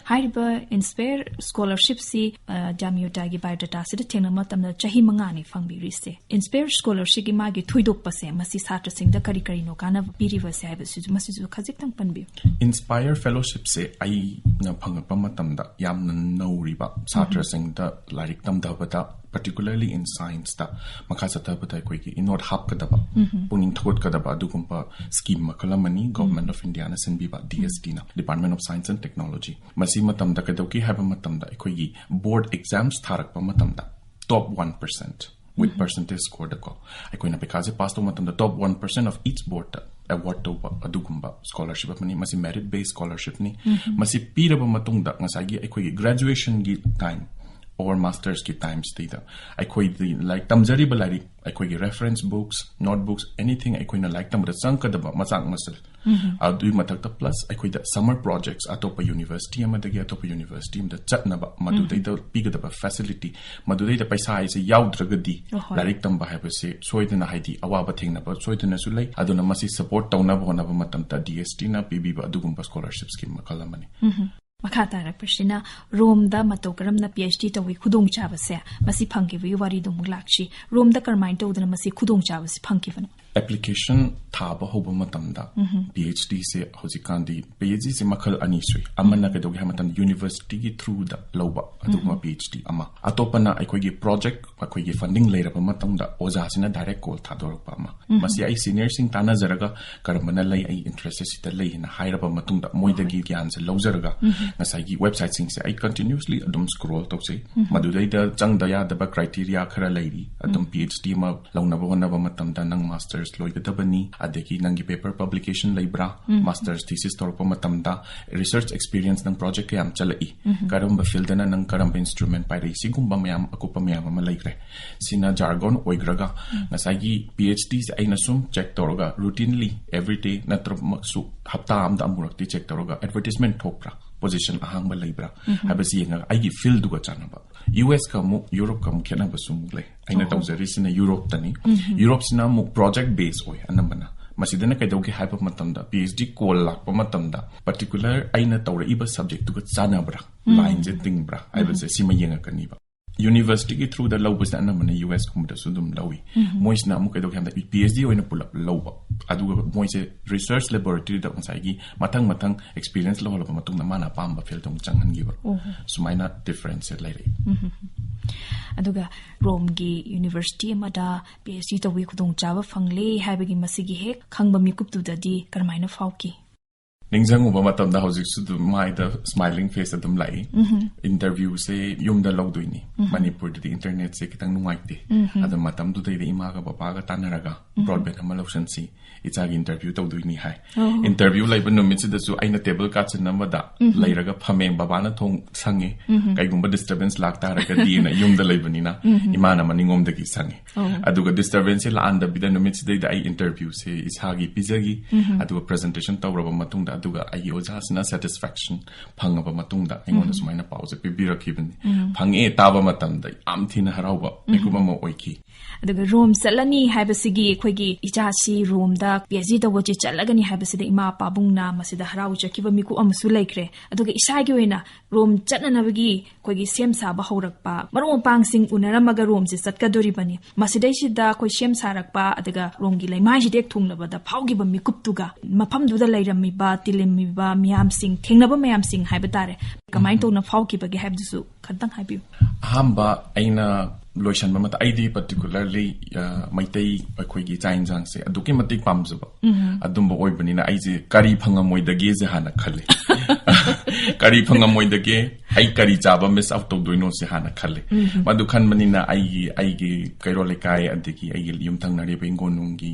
ꯍꯥꯏꯔꯤꯕ ꯏꯟꯁꯄꯌꯔ ꯁ꯭ꯀꯣꯂꯔꯁꯤꯞꯁꯤ, ꯑ, ꯗꯦꯝ ꯌꯨꯇꯥꯒꯤ ꯕꯥꯏꯑꯣꯗꯥꯇꯥꯁꯤꯗ ꯊꯦꯡꯅꯕ ꯃꯇꯝꯗ ꯆꯍꯤ ꯃꯉꯥꯅꯤ ꯐꯪꯕꯤꯔꯤꯁꯦ꯫ ꯏꯟꯁꯄꯌꯔ ꯁ꯭ꯀꯣꯂꯔꯁꯤꯞꯀꯤ ꯃꯥꯒꯤ ꯊꯣꯏꯗꯣꯛꯄꯁꯦ, ꯃꯁꯤ ꯁꯥꯇ꯭ꯔꯁꯤꯡꯗ ꯀꯔꯤ ꯀꯔꯤꯅꯣ ꯀꯥꯟꯅꯕ ꯄꯤꯔꯤꯕꯁꯦ ꯍꯥꯏꯕꯁꯤꯁꯨ, ꯃꯁꯤꯁꯨ ꯈꯖꯤꯛꯇꯪ ꯄꯟꯕꯤꯌꯨ꯫ ꯏꯟꯁꯄꯌꯔ ꯐꯦꯂꯣꯁꯤꯞꯁꯦ ꯑꯩꯅ ꯐꯪꯉꯛꯄ ꯃꯇꯝꯗ ꯌꯥꯝꯅ ꯅꯧꯔꯤꯕ ꯁꯥꯇ꯭ꯔꯁꯤꯡꯗ ꯂꯥꯏꯔꯤꯛ ꯇꯝꯊꯕꯗ, particularly in scienceꯇ ꯃꯈꯥ ꯆꯠꯊꯕꯗ ꯑꯩꯈꯣꯏꯒꯤ ꯏꯅꯣꯠ ꯍꯥꯞꯀꯗꯕ, ꯄꯨꯛꯅꯤꯡ ꯊꯧꯒꯠꯀꯗꯕ ꯑꯗꯨꯒꯨꯝꯕ scheme ꯃꯈꯜ ꯑꯃꯅꯤ, Government of Indiaꯅ ꯁꯤꯟꯕꯤꯕ, DSTꯅ, Department of Science and Technology꯫ ꯃꯁꯤ ꯃꯇꯝꯗ ꯀꯩꯗꯧꯒꯦ ꯍꯥꯏꯕ ꯃꯇꯝꯗ ꯑꯩꯈꯣꯏꯒꯤ board exams ꯊꯥꯔꯛꯄ ꯃꯇꯝꯗ top one percent with percentage scoreꯗꯀꯣ, ꯑꯩꯈꯣꯏꯅ ꯄꯩꯈꯥꯁꯦ pass ꯇꯧꯕ ꯃꯇꯝꯗ top one percent of each boardꯇ award ꯇꯧꯕ ꯑꯗꯨꯒꯨꯝꯕ scholarship ꯑꯃꯅꯤ꯫ ꯃꯁꯤ merit based scholarshipꯅꯤ꯫ ꯃꯁꯤ ꯄꯤꯔꯕ ꯃꯇꯨꯡꯗ ꯉꯁꯥꯏꯒꯤ ꯑꯩꯈꯣꯏꯒꯤ graduationꯒꯤ time ꯑꯣꯔ ꯃꯥꯁꯇꯔꯁꯀꯤ ꯇꯥꯏꯝꯁꯇꯩꯗ ꯑꯩꯈꯣꯏꯗꯤ ꯂꯥꯏꯔꯤꯛ ꯇꯝꯖꯔꯤꯕ ꯂꯥꯏꯔꯤꯛ, ꯑꯩꯈꯣꯏꯒꯤ reference books, notebooks, anything ꯑꯩꯈꯣꯏꯅ ꯂꯥꯏꯔꯤꯛ ꯇꯝꯕꯗ ꯆꯪꯒꯗꯕ ꯃꯆꯥꯛ ꯃꯆꯜ, ꯑꯗꯨꯒꯤ ꯃꯊꯛꯇ plus ꯑꯩꯈꯣꯏꯗ summer projects ꯑꯇꯣꯞꯄ university ꯑꯃꯗꯒꯤ ꯑꯇꯣꯞꯄ university ꯑꯃꯗ ꯆꯠꯅꯕ, ꯃꯗꯨꯗꯩꯗ ꯄꯤꯒꯗꯕ facility, ꯃꯗꯨꯗꯩꯗ ꯄꯩꯁꯥ ꯍꯥꯏꯁꯦ ꯌꯥꯎꯗ꯭ꯔꯒꯗꯤ ꯍꯣꯏ, ꯍꯣꯏ꯫ ꯂꯥꯏꯔꯤꯛ ꯇꯝꯕ ꯍꯥꯏꯕꯁꯦ ꯁꯣꯏꯗꯅ, ꯍꯥꯏꯗꯤ, ꯑꯋꯥꯕ ꯊꯦꯡꯅꯕ ꯁꯣꯏꯗꯅꯁꯨ ꯂꯩ꯫ ꯑꯗꯨꯅ ꯃꯁꯤ support ꯇꯧꯅꯕ ꯍꯣꯠꯅꯕ ꯃꯇꯝꯗ D S T ꯅ ꯄꯤꯕꯤꯕ ꯑꯗꯨꯒꯨꯝꯕ scholarship scheme ꯃꯈꯜ ꯑꯃꯅꯤ꯫ ꯃꯈꯥ ꯇꯥꯔꯛꯄꯁꯤꯅ, ꯔꯣꯝꯗ ꯃꯇꯧ ꯀꯔꯝꯅ P H D ꯇꯧꯏ ꯈꯨꯗꯣꯡꯆꯥꯕꯁꯦ, ꯃꯁꯤ ꯐꯪꯈꯤꯕꯒꯤ ꯋꯥꯔꯤꯗꯣ ꯑꯃꯨꯛ ꯂꯥꯛꯁꯤ꯫ ꯔꯣꯝꯗ ꯀꯔꯝꯍꯥꯏꯅ ꯇꯧꯗꯅ ꯃꯁꯤ ꯈꯨꯗꯣꯡꯆꯥꯕꯁꯤ ꯐꯪꯈꯤꯕꯅꯣ? Application ꯊꯥꯕ ꯍꯧꯕ ꯃꯇꯝꯗ P H D ꯁꯦ ꯍꯧꯖꯤꯛꯀꯥꯟꯗꯤ P H D ꯁꯦ ꯃꯈꯜ ꯑꯅꯤ ꯁꯨꯏ꯫ ꯑꯃꯅ ꯀꯩꯗꯧꯒꯦ ꯍꯥꯏꯕ ꯃꯇꯝꯗ university ꯒꯤ through ꯗ ꯂꯧꯕ, ꯑꯗꯨꯒꯨꯝꯕ P H D ꯑꯃ꯫ ꯑꯇꯣꯞꯄꯅ ꯑꯩꯈꯣꯏꯒꯤ project, ꯑꯩꯈꯣꯏꯒꯤ funding ꯂꯩꯔꯕ ꯃꯇꯨꯡꯗ ꯑꯣꯖꯥꯁꯤꯅ direct call ꯊꯥꯗꯣꯔꯛꯄ ꯑꯃ꯫ ꯃꯁꯤ ꯑꯩ senior ꯁꯤꯡ ꯇꯥꯟꯅꯖꯔꯒ ꯀꯔꯝꯕꯅ ꯂꯩ, ꯑꯩ interest ꯁꯤꯗ ꯂꯩ ꯍꯥꯏꯅ ꯍꯥꯏꯔꯕ ꯃꯇꯨꯡꯗ ꯃꯣꯏꯗꯒꯤ ꯒ꯭ꯌꯥꯟꯁꯦ ꯂꯧꯖꯔꯒ ꯉꯁꯥꯏꯒꯤ website ꯁꯤꯡꯁꯦ ꯑꯩ continuously ꯑꯗꯨꯝ scroll ꯇꯧꯖꯩ꯫ ꯃꯗꯨꯗꯩꯗ ꯆꯪꯗ ꯌꯥꯗꯕ criteria ꯈꯔ ꯂꯩꯔꯤ꯫ ꯑꯗꯨꯝ P H D ꯑꯃ ꯂꯧꯅꯕ ꯍꯣꯠꯅꯕ ꯃꯇꯝꯗ ꯅꯪ masters ꯂꯣꯏꯒꯗꯕꯅꯤ, ꯑꯗꯒꯤ ꯅꯪꯒꯤ paper publication ꯂꯩꯕ꯭ꯔꯥ, masters thesis ꯇꯧꯔꯛꯄ ꯃꯇꯝꯗ research experience, ꯅꯪ project ꯀꯌꯥꯝ ꯆꯠꯂꯛꯏ, ꯀꯔꯝꯕ field ꯅ ꯅꯪ ꯀꯔꯝꯕ instrument ꯄꯥꯏꯔꯛꯏ, ꯁꯤꯒꯨꯝꯕ ꯃꯌꯥꯝ, ꯑꯀꯨꯞꯄ ꯃꯌꯥꯝ ꯑꯃ ꯂꯩꯈ꯭ꯔꯦ꯫ ꯁꯤꯅ jargon ꯑꯣꯏꯈ꯭ꯔꯒ ꯉꯁꯥꯏꯒꯤ P H D ꯁꯦ ꯑꯩꯅ ꯁꯨꯝ check ꯇꯧꯔꯒ routinely every day ꯅꯠꯇ꯭ꯔꯃꯛꯁꯨ ꯍꯞꯇꯥ ꯑꯃꯗ ꯑꯃꯨꯔꯛꯇꯤ check ꯇꯧꯔꯒ advertisement ꯊꯣꯛꯄ꯭ꯔꯥ, position ꯑꯍꯥꯡꯕ ꯂꯩꯕ꯭ꯔꯥ ꯍꯥꯏꯕꯁꯤ ꯌꯦꯡꯉꯒ ꯑꯩꯒꯤ field ꯗꯨꯒ ꯆꯥꯟꯅꯕ꯫ U S ꯀ ꯑꯃꯨꯛ Europe ꯀ ꯑꯃꯨꯛ ꯈꯦꯠꯅꯕꯁꯨ ꯑꯃꯨꯛ ꯂꯩ꯫ ꯑꯩꯅ ꯑꯣ꯫ ꯇꯧꯖꯔꯤꯁꯤꯅ Europe ꯇꯅꯤ꯫ Europe ꯁꯤꯅ ꯑꯃꯨꯛ project base ꯑꯣꯏ ꯑꯅꯝꯕꯅ꯫ ꯃꯁꯤꯗꯅ ꯀꯩꯗꯧꯒꯦ ꯍꯥꯏꯕ ꯃꯇꯝꯗ P H D call ꯂꯥꯛꯄ ꯃꯇꯝꯗ particular ꯑꯩꯅ ꯇꯧꯔꯛꯏꯕ subject ꯇꯨꯒ ꯆꯥꯟꯅꯕ꯭ꯔꯥ, line ꯁꯦ ꯇꯤꯡꯕ꯭ꯔꯥ ꯍꯥꯏꯕꯁꯦ ꯁꯤꯃ ꯌꯦꯡꯉꯛꯀꯅꯤꯕ꯫ University ꯒꯤ through ꯗ ꯂꯧꯕꯁꯤꯅ ꯑꯅꯝꯕꯅ U S ꯀꯨꯝꯕꯗꯁꯨ ꯑꯗꯨꯝ ꯂꯧꯏ꯫ ꯃꯣꯏꯁꯤꯅ ꯑꯃꯨꯛ ꯀꯩꯗꯧꯒꯦ ꯍꯥꯏꯕꯗ P H D ꯑꯣꯏꯅ ꯄꯨꯂꯞ ꯂꯧꯕ꯫ ꯑꯗꯨꯒ ꯃꯣꯏꯁꯦ research laboratory ꯗ ꯉꯁꯥꯏꯒꯤ ꯃꯊꯪ ꯃꯊꯪ experience ꯂꯧꯍꯜꯂꯕ ꯃꯇꯨꯡꯗ ꯃꯥꯅ ꯑꯄꯥꯝꯕ field ꯑꯃꯨꯛ ꯆꯪꯍꯟꯈꯤꯕ꯫ ꯑꯣ꯫ ꯁꯨꯃꯥꯏꯅ difference ꯁꯦ ꯂꯩꯔꯛꯏ꯫ ꯑꯗꯨꯒ ꯔꯣꯝꯒꯤ university ꯑꯃꯗ P H D ꯇꯧꯕꯒꯤ ꯈꯨꯗꯣꯡꯆꯥꯕ ꯐꯪꯂꯦ ꯍꯥꯏꯕꯒꯤ ꯃꯁꯤꯒꯤ ꯍꯦꯛ ꯈꯪꯕ ꯃꯤꯀꯨꯞꯇꯨꯗꯗꯤ ꯀꯔꯝꯍꯥꯏꯅ ꯐꯥꯎꯈꯤ? ꯅꯤꯡꯁꯤꯡꯉꯨꯕ ꯃꯇꯝꯗ ꯍꯧꯖꯤꯛꯁꯨ ꯑꯗꯨꯝ ꯃꯥꯏꯗ smiling face ꯑꯗꯨꯝ ꯂꯥꯛꯏ꯫ Interviewꯁꯦ ꯌꯨꯝꯗ ꯂꯧꯗꯣꯏꯅꯤ꯫ ꯃꯅꯤꯄꯨꯔꯗꯗꯤ internetꯁꯦ ꯈꯤꯇꯪ ꯅꯨꯡꯉꯥꯏꯇꯦ꯫ ꯑꯗꯣ ꯃꯇꯝꯗꯨꯗꯩꯗ ꯏꯃꯥꯒ ꯕꯕꯥꯒ ꯇꯥꯟꯅꯔꯒ broadband ꯑꯃ ꯂꯧꯁꯟꯁꯤ, ꯏꯆꯥꯒꯤ interview ꯇꯧꯗꯣꯏꯅꯤ ꯍꯥꯏ꯫ Interview ꯂꯩꯕ ꯅꯨꯃꯤꯠꯁꯤꯗꯁꯨ ꯑꯩꯅ table ꯀꯥꯆꯤꯟ ꯑꯃꯗ ꯂꯩꯔꯒ ꯐꯝꯃꯦ, ꯕꯕꯥꯅ ꯊꯣꯡ ꯁꯪꯉꯦ꯫ ꯀꯩꯒꯨꯝꯕ disturbance ꯂꯥꯛꯇꯥꯔꯒꯗꯤꯅ ꯌꯨꯝꯗ ꯂꯩꯕꯅꯤꯅ ꯏꯃꯥꯅ ꯃꯅꯤꯡꯂꯣꯝꯗꯒꯤ ꯁꯪꯉꯦ꯫ ꯑꯗꯨꯒ disturbanceꯁꯦ ꯂꯥꯛꯍꯟꯗꯕꯤꯗ ꯅꯨꯃꯤꯠꯁꯤꯗꯩꯗ ꯑꯩ interviewꯁꯦ ꯏꯁꯥꯒꯤ ꯄꯤꯖꯈꯤ꯫ ꯑꯗꯨꯒ presentation ꯇꯧꯔꯕ ꯃꯇꯨꯡꯗ, ꯑꯗꯨꯒ ꯑꯩꯒꯤ ꯑꯣꯖꯥꯁꯤꯅ satisfaction ꯐꯪꯉꯕ ꯃꯇꯨꯡꯗ ꯑꯩꯉꯣꯟꯗ ꯁꯨꯃꯥꯏꯅ ꯄꯥꯎꯁꯦ ꯄꯤꯕꯤꯔꯛꯈꯤꯕꯅꯤ꯫ ꯐꯪꯉꯦ ꯇꯥꯕ ꯃꯇꯝꯗ ꯌꯥꯝ ꯊꯤꯅ ꯍꯔꯥꯎꯕ ꯃꯤꯀꯨꯞ ꯑꯃ ꯑꯣꯏꯈꯤ꯫ ꯑꯗꯨꯒ ꯔꯣꯝ ꯆꯠꯂꯅꯤ ꯍꯥꯏꯕꯁꯤꯒꯤ, ꯑꯩꯈꯣꯏꯒꯤ ꯏꯆꯥꯁꯤ ꯔꯣꯝꯗ PhD ꯇꯧꯕꯁꯤ ꯆꯠꯂꯒꯅꯤ ꯍꯥꯏꯕꯁꯤꯗ ꯏꯃꯥ ꯄꯥꯕꯨꯡꯅ ꯃꯁꯤꯗ ꯍꯔꯥꯎꯖꯈꯤꯕ ꯃꯤꯀꯨꯞ ꯑꯃꯁꯨ ꯂꯩꯈ꯭ꯔꯦ꯫ ꯑꯗꯨꯒ ꯏꯁꯥꯒꯤ ꯑꯣꯏꯅ ꯔꯣꯝ ꯆꯠꯅꯅꯕꯒꯤ ꯑꯩꯈꯣꯏꯒꯤ ꯁꯦꯝ ꯁꯥꯕ ꯍꯧꯔꯛꯄ, ꯃꯔꯨꯞ ꯃꯄꯥꯡꯁꯤꯡ ꯎꯅꯔꯝꯃꯒ ꯔꯣꯝꯁꯦ ꯆꯠꯀꯗꯣꯔꯤꯕꯅꯤ, ꯃꯁꯤꯗꯩꯁꯤꯗ ꯑꯩꯈꯣꯏ ꯁꯦꯝ ꯁꯥꯔꯛꯄ, ꯑꯗꯨꯒ ꯔꯣꯝꯒꯤ ꯂꯩꯃꯥꯏꯁꯤꯗ ꯍꯦꯛ ꯊꯨꯡꯂꯕꯗ ꯐꯥꯎꯈꯤꯕ ꯃꯤꯀꯨꯞꯇꯨꯒ ꯃꯐꯝꯗꯨꯗ ꯂꯩꯔꯝꯃꯤꯕ, ꯇꯤꯜꯂꯝꯃꯤꯕ ꯃꯤꯌꯥꯝꯁꯤꯡ, ꯊꯦꯡꯅꯕ ꯃꯌꯥꯝꯁꯤꯡ ꯍꯥꯏꯕ ꯇꯥꯔꯦ, ꯀꯃꯥꯏꯅ ꯇꯧꯅ ꯐꯥꯎꯈꯤꯕꯒꯦ ꯍꯥꯏꯕꯗꯨꯁꯨ ꯈꯇꯪ ꯍꯥꯏꯕꯤꯌꯨ꯫ ꯑꯍꯥꯟꯕ ꯑꯩꯅ ꯂꯣꯏꯁꯟꯕ ꯃꯇꯝ, ꯑꯩꯗꯤ particularly, ꯑ, ꯃꯩꯇꯩ ꯑꯩꯈꯣꯏꯒꯤ ꯆꯥꯛ ꯌꯦꯟꯁꯥꯡꯁꯦ ꯑꯗꯨꯛꯀꯤ ꯃꯇꯤꯛ ꯄꯥꯝꯖꯕ ꯑꯗꯨꯝꯕ ꯑꯣꯏꯕꯅꯤꯅ ꯑꯩꯁꯦ ꯀꯔꯤ ꯐꯪꯉꯝꯃꯣꯏꯗꯒꯦꯁꯦ ꯍꯥꯟꯅ ꯈꯜꯂꯦ꯫ ꯀꯔꯤ ꯐꯪꯉꯝꯃꯣꯏꯗꯒꯦ? ꯑꯩ ꯀꯔꯤ ꯆꯥꯕ miss out ꯇꯧꯗꯣꯏꯅꯣꯁꯦ ꯍꯥꯟꯅ ꯈꯜꯂꯦ꯫ ꯃꯗꯨ ꯈꯟꯕꯅꯤꯅ ꯑꯩꯒꯤ, ꯑꯩꯒꯤ ꯀꯩꯔꯣꯜ ꯂꯩꯀꯥꯏ, ꯑꯗꯒꯤ ꯑꯩꯒꯤ ꯌꯨꯝꯊꯪꯅꯔꯤꯕ ꯏꯪꯒꯣꯜꯅꯨꯡꯒꯤ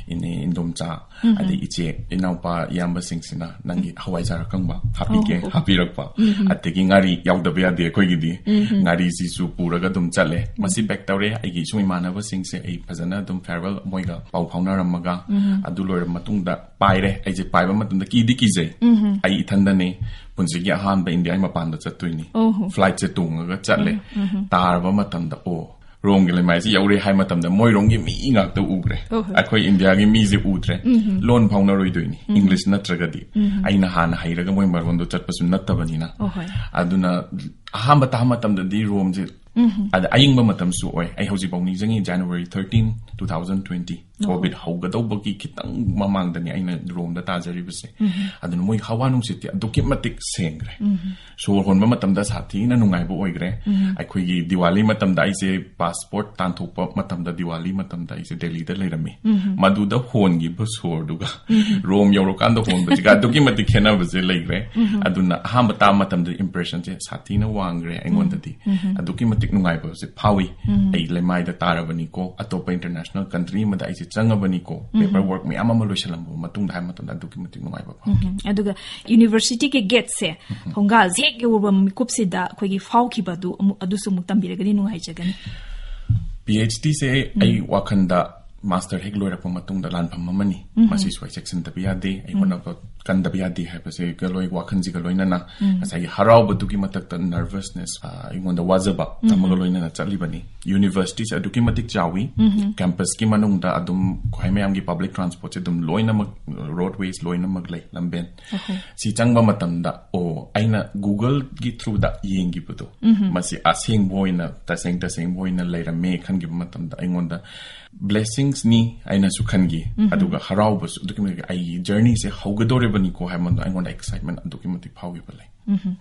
ꯏꯅꯦ, ꯏꯟꯗꯣꯝꯆꯥ, ꯑꯗꯩ ꯏꯆꯦ, ꯏꯅꯥꯎꯄꯥ, ꯏꯌꯥꯝꯕꯁꯤꯡꯁꯤꯅ ꯅꯪꯒꯤ ꯍꯋꯥꯏꯖꯥꯔ ꯑꯀꯪꯕ ꯍꯥꯞꯄꯤꯒꯦ, ꯑꯣ, ꯑꯣ, ꯑꯣ꯫ ꯍꯥꯞꯄꯤꯔꯛꯄ꯫ ꯑꯗꯒꯤ ꯉꯥꯔꯤ ꯌꯥꯎꯗꯕ ꯌꯥꯗꯦ ꯑꯩꯈꯣꯏꯒꯤꯗꯤ꯫ ꯉꯥꯔꯤꯁꯤꯁꯨ ꯄꯨꯔꯒ ꯑꯗꯨꯝ ꯆꯠꯂꯦ꯫ ꯃꯁꯤ pack ꯇꯧꯔꯦ꯫ ꯑꯩꯒꯤ ꯏꯁꯨꯡ ꯏꯃꯥꯟꯅꯕꯁꯤꯡꯁꯦ ꯑꯩ ꯐꯖꯅ ꯑꯗꯨꯝ farewell ꯃꯣꯏꯒ ꯄꯥꯎ ꯐꯥꯎꯅꯔꯝꯃꯒ, ꯑꯗꯨ ꯂꯣꯏꯔꯕ ꯃꯇꯨꯡꯗ ꯄꯥꯏꯔꯦ꯫ ꯑꯩꯁꯦ ꯄꯥꯏꯕ ꯃꯇꯝꯗ ꯀꯤꯗꯤ ꯀꯤꯖꯩ꯫ ꯑꯩ ꯏꯊꯟꯗꯅꯦ ꯄꯨꯟꯁꯤꯒꯤ ꯑꯍꯥꯟꯕ ꯏꯟꯗꯤꯌꯥꯒꯤ ꯃꯄꯥꯟꯗ ꯆꯠꯇꯣꯏꯅꯤ꯫ ꯑꯣꯍꯣ꯫ Flightꯁꯦ ꯇꯣꯡꯉꯒ ꯆꯠꯂꯦ꯫ ꯇꯥꯔꯕ ꯃꯇꯝꯗ, ꯑꯣ, ꯔꯣꯝꯒꯤ ꯂꯩꯃꯥꯏꯁꯤ ꯌꯧꯔꯦ ꯍꯥꯏ ꯃꯇꯝꯗ ꯃꯣꯏꯔꯣꯝꯒꯤ ꯃꯤ ꯉꯥꯛꯇ ꯎꯈ꯭ꯔꯦ꯫ ꯑꯣꯍꯣ꯫ ꯑꯩꯈꯣꯏ ꯏꯟꯗꯤꯌꯥꯒꯤ ꯃꯤꯁꯦ ꯎꯗ꯭ꯔꯦ꯫ ꯂꯣꯟ ꯐꯥꯎꯅꯔꯣꯏꯗꯣꯏꯅꯤ, English ꯅꯠꯇ꯭ꯔꯒꯗꯤ꯫ ꯑꯩꯅ ꯍꯥꯟꯅ ꯍꯩꯔꯒ ꯃꯣꯏ ꯃꯔꯣꯟꯗꯣ ꯆꯠꯄꯁꯨ ꯅꯠꯇꯕꯅꯤꯅ꯫ ꯑꯣꯍꯣꯏ꯫ ꯑꯗꯨꯅ ꯑꯍꯥꯟꯕ ꯇꯥꯕ ꯃꯇꯝꯗꯗꯤ ꯔꯣꯝꯁꯦ, ꯑꯗ ꯑꯌꯤꯡꯕ ꯃꯇꯝꯁꯨ ꯑꯣꯏ꯫ ꯑꯩ ꯍꯧꯖꯤꯛꯐꯥꯎ ꯅꯤꯡꯁꯤꯡꯉꯤ, January thirteen, two thousand two thousand twenty. ꯑꯣ꯫ ꯀꯣꯚꯤꯗ ꯍꯧꯒꯗꯧꯕꯒꯤ ꯈꯤꯇꯪ ꯃꯃꯥꯡꯗꯅꯤ ꯑꯩꯅ ꯔꯣꯝꯗ ꯇꯥꯖꯔꯤꯕꯁꯦ꯫ ꯎꯝ꯫ ꯑꯗꯨꯅ ꯃꯣꯏ ꯍꯋꯥ ꯅꯨꯡꯁꯤꯠꯇꯤ ꯑꯗꯨꯛꯀꯤ ꯃꯇꯤꯛ ꯁꯦꯡꯈ꯭ꯔꯦ꯫ ꯎꯝ꯫ ꯁꯣꯔ ꯍꯣꯟꯕ ꯃꯇꯝꯗ ꯁꯥꯊꯤꯅ ꯅꯨꯡꯉꯥꯏꯕ ꯑꯣꯏꯈ꯭ꯔꯦ꯫ ꯎꯝ꯫ ꯑꯩꯈꯣꯏꯒꯤ ꯗꯤꯋꯥꯂꯤ ꯃꯇꯝꯗ ꯑꯩꯁꯦ ꯄꯥꯁꯄꯣꯔꯠ ꯇꯥꯟꯊꯣꯛꯄ ꯃꯇꯝꯗ, ꯗꯤꯋꯥꯂꯤ ꯃꯇꯝꯗ ꯑꯩꯁꯦ ꯗꯦꯜꯂꯤꯗ ꯂꯩꯔꯝꯃꯤ꯫ ꯎꯝ꯫ ꯃꯗꯨꯗ ꯍꯣꯟꯈꯤꯕ ꯁꯣꯔꯗꯨꯒ ꯎꯝ꯫ ꯔꯣꯝ ꯌꯧꯔꯀꯥꯟꯗ ꯍꯣꯟꯕꯁꯤꯒ ꯑꯗꯨꯛꯀꯤ ꯃꯇꯤꯛ ꯈꯦꯠꯅꯕꯁꯦ ꯂꯩꯈ꯭ꯔꯦ꯫ ꯎꯝ꯫ ꯑꯗꯨꯅ ꯑꯍꯥꯟꯕ ꯇꯥꯕ ꯃꯇꯝꯗ ꯏꯝꯄ꯭ꯔꯦꯁꯟꯁꯦ ꯁꯥꯊꯤꯅ ꯋꯥꯡꯈ꯭ꯔꯦ ꯑꯩꯉꯣꯟꯗꯗꯤ꯫ ꯎꯝ꯫ ꯑꯗꯨꯛꯀꯤ ꯃꯇꯤꯛ ꯅꯨꯡꯉꯥꯏꯕꯁꯦ ꯐꯥꯎꯏ꯫ ꯎꯝ꯫ ꯑꯩ ꯂꯩꯃꯥꯏꯗ ꯇꯥꯔꯕꯅꯤꯀꯣ, ꯑꯇꯣꯞꯄ ꯏꯟꯇꯔꯅꯦꯁꯅꯦꯜ ꯀꯟꯇ꯭ꯔꯤ ꯑꯃꯗ ꯑꯩꯁꯦ ꯆꯪꯉꯕꯅꯤꯀꯣ, ꯎꯝ꯫ ꯄꯦꯄꯔ ꯋꯥꯔꯛ ꯃꯌꯥꯝ ꯑꯃ ꯂꯣꯏꯁꯤꯜꯂꯝꯕ ꯃꯇꯨꯡꯗ ꯍꯥꯏꯕ ꯃꯇꯝꯗ ꯑꯗꯨꯛꯀꯤ ꯃꯇꯤꯛ ꯅꯨꯡꯉꯥꯏꯕ ꯐꯥꯎꯈꯤ꯫ ꯎꯝ꯫ ꯑꯗꯨꯒ ꯌꯨꯅꯤꯚꯔꯁꯤꯇꯤꯒꯤ ꯒꯦꯠꯁꯦ, ꯎꯝ꯫ ꯊꯣꯡꯒꯥꯜꯁꯦ ꯍꯦꯛ ꯌꯧꯔꯕ ꯃꯤꯀꯨꯞꯁꯤꯗ ꯑꯩꯈꯣꯏꯒꯤ ꯐꯥꯎꯈꯤꯕꯗꯨ ꯑꯃꯨꯛ, ꯑꯗꯨꯁꯨ ꯑꯃꯨꯛ ꯇꯝꯕꯤꯔꯒꯗꯤ ꯅꯨꯡꯉꯥꯏꯖꯒꯅꯤ꯫ ꯄꯤ ꯑꯩꯆ ꯗꯤꯁꯦ ꯎꯝ꯫ ꯑꯩ ꯋꯥꯈꯟꯗ ꯃꯥꯁꯇꯔ ꯍꯦꯛ ꯂꯣꯏꯔꯛꯄ ꯃꯇꯨꯡꯗ ꯂꯥꯟꯐꯝ ꯑꯃꯅꯤ꯫ ꯎꯝ꯫ ꯃꯁꯤ ꯁꯨꯡꯁꯣꯏ ꯆꯦꯛꯁꯤꯟꯗꯕ ꯌꯥꯗꯦ꯫ ꯑꯩ ꯎꯝ꯫ ꯍꯣꯠꯅꯕ ꯀꯟꯗꯕ ꯌꯥꯗꯦ ꯍꯥꯏꯕꯁꯤꯒ ꯂꯣꯏ, ꯋꯥꯈꯜꯁꯤꯒ ꯂꯣꯏꯅꯅ ꯎꯝ꯫ ꯉꯁꯥꯏꯒꯤ ꯍꯔꯥꯎꯕꯗꯨꯒꯤ ꯃꯊꯛꯇ ꯅꯔꯚꯁꯅꯦꯁ, ꯑ, ꯑꯩꯉꯣꯟꯗ ꯋꯥꯖꯕ ꯎꯝ꯫ ꯑꯃꯒ ꯂꯣꯏꯅꯅ ꯆꯠꯂꯤꯕꯅꯤ꯫ ꯌꯨꯅꯤꯚꯔꯁꯤꯇꯤꯁꯦ ꯑꯗꯨꯛꯀꯤ ꯃꯇꯤꯛ ꯆꯥꯎꯏ꯫ ꯎꯝ꯫ ꯀꯦꯝꯄꯁꯀꯤ ꯃꯅꯨꯡꯗ ꯑꯗꯨꯝ ꯈ꯭ꯋꯥꯏ ꯃꯌꯥꯝꯒꯤ ꯄꯕ꯭ꯂꯤꯛ ꯇ꯭ꯔꯥꯟꯁꯄꯣꯔꯠꯁꯦ ꯑꯗꯨꯝ ꯂꯣꯏꯅꯃꯛ, ꯔꯣꯗꯋꯦꯁ ꯂꯣꯏꯅꯃꯛ ꯂꯩ, ꯂꯝꯕꯦꯟ꯫ ꯑꯍꯣ꯫ ꯁꯤ ꯆꯪꯕ ꯃꯇꯝꯗ, ꯑꯣ, ꯑꯩꯅ ꯒꯨꯒꯜꯒꯤ ꯊ꯭ꯔꯨꯗ ꯌꯦꯡꯈꯤꯕꯗꯣ, ꯎꯝ꯫ ꯃꯁꯤ ꯑꯁꯦꯡꯕ ꯑꯣꯏꯅ, ꯇꯁꯦꯡ ꯇꯁꯦꯡꯕ ꯑꯣꯏꯅ ꯂꯩꯔꯝꯃꯦ ꯈꯟꯈꯤꯕ ꯃꯇꯝꯗ ꯑꯩꯉꯣꯟꯗ ꯕ꯭ꯂꯦꯁꯤꯡꯁꯅꯤ ꯑꯩꯅꯁꯨ ꯈꯟꯈꯤ꯫ ꯎꯝ꯫ ꯑꯗꯨꯒ ꯍꯔꯥꯎꯕꯁꯨ ꯑꯗꯨꯛꯀꯤ ꯃꯇꯤꯛ, ꯑꯩꯒꯤ ꯖꯔꯅꯤꯁꯦ ꯍꯧꯒꯗꯧꯔꯤꯕꯅꯤꯀꯣ ꯍꯥꯏꯕꯗꯣ ꯑꯩꯉꯣꯟꯗ ꯑꯦꯛꯁꯥꯏꯠꯃꯦꯟ ꯑꯗꯨꯛꯀꯤ ꯃꯇꯤꯛ ꯐꯥꯎꯈꯤꯕ ꯂꯩ꯫ ꯎꯝ꯫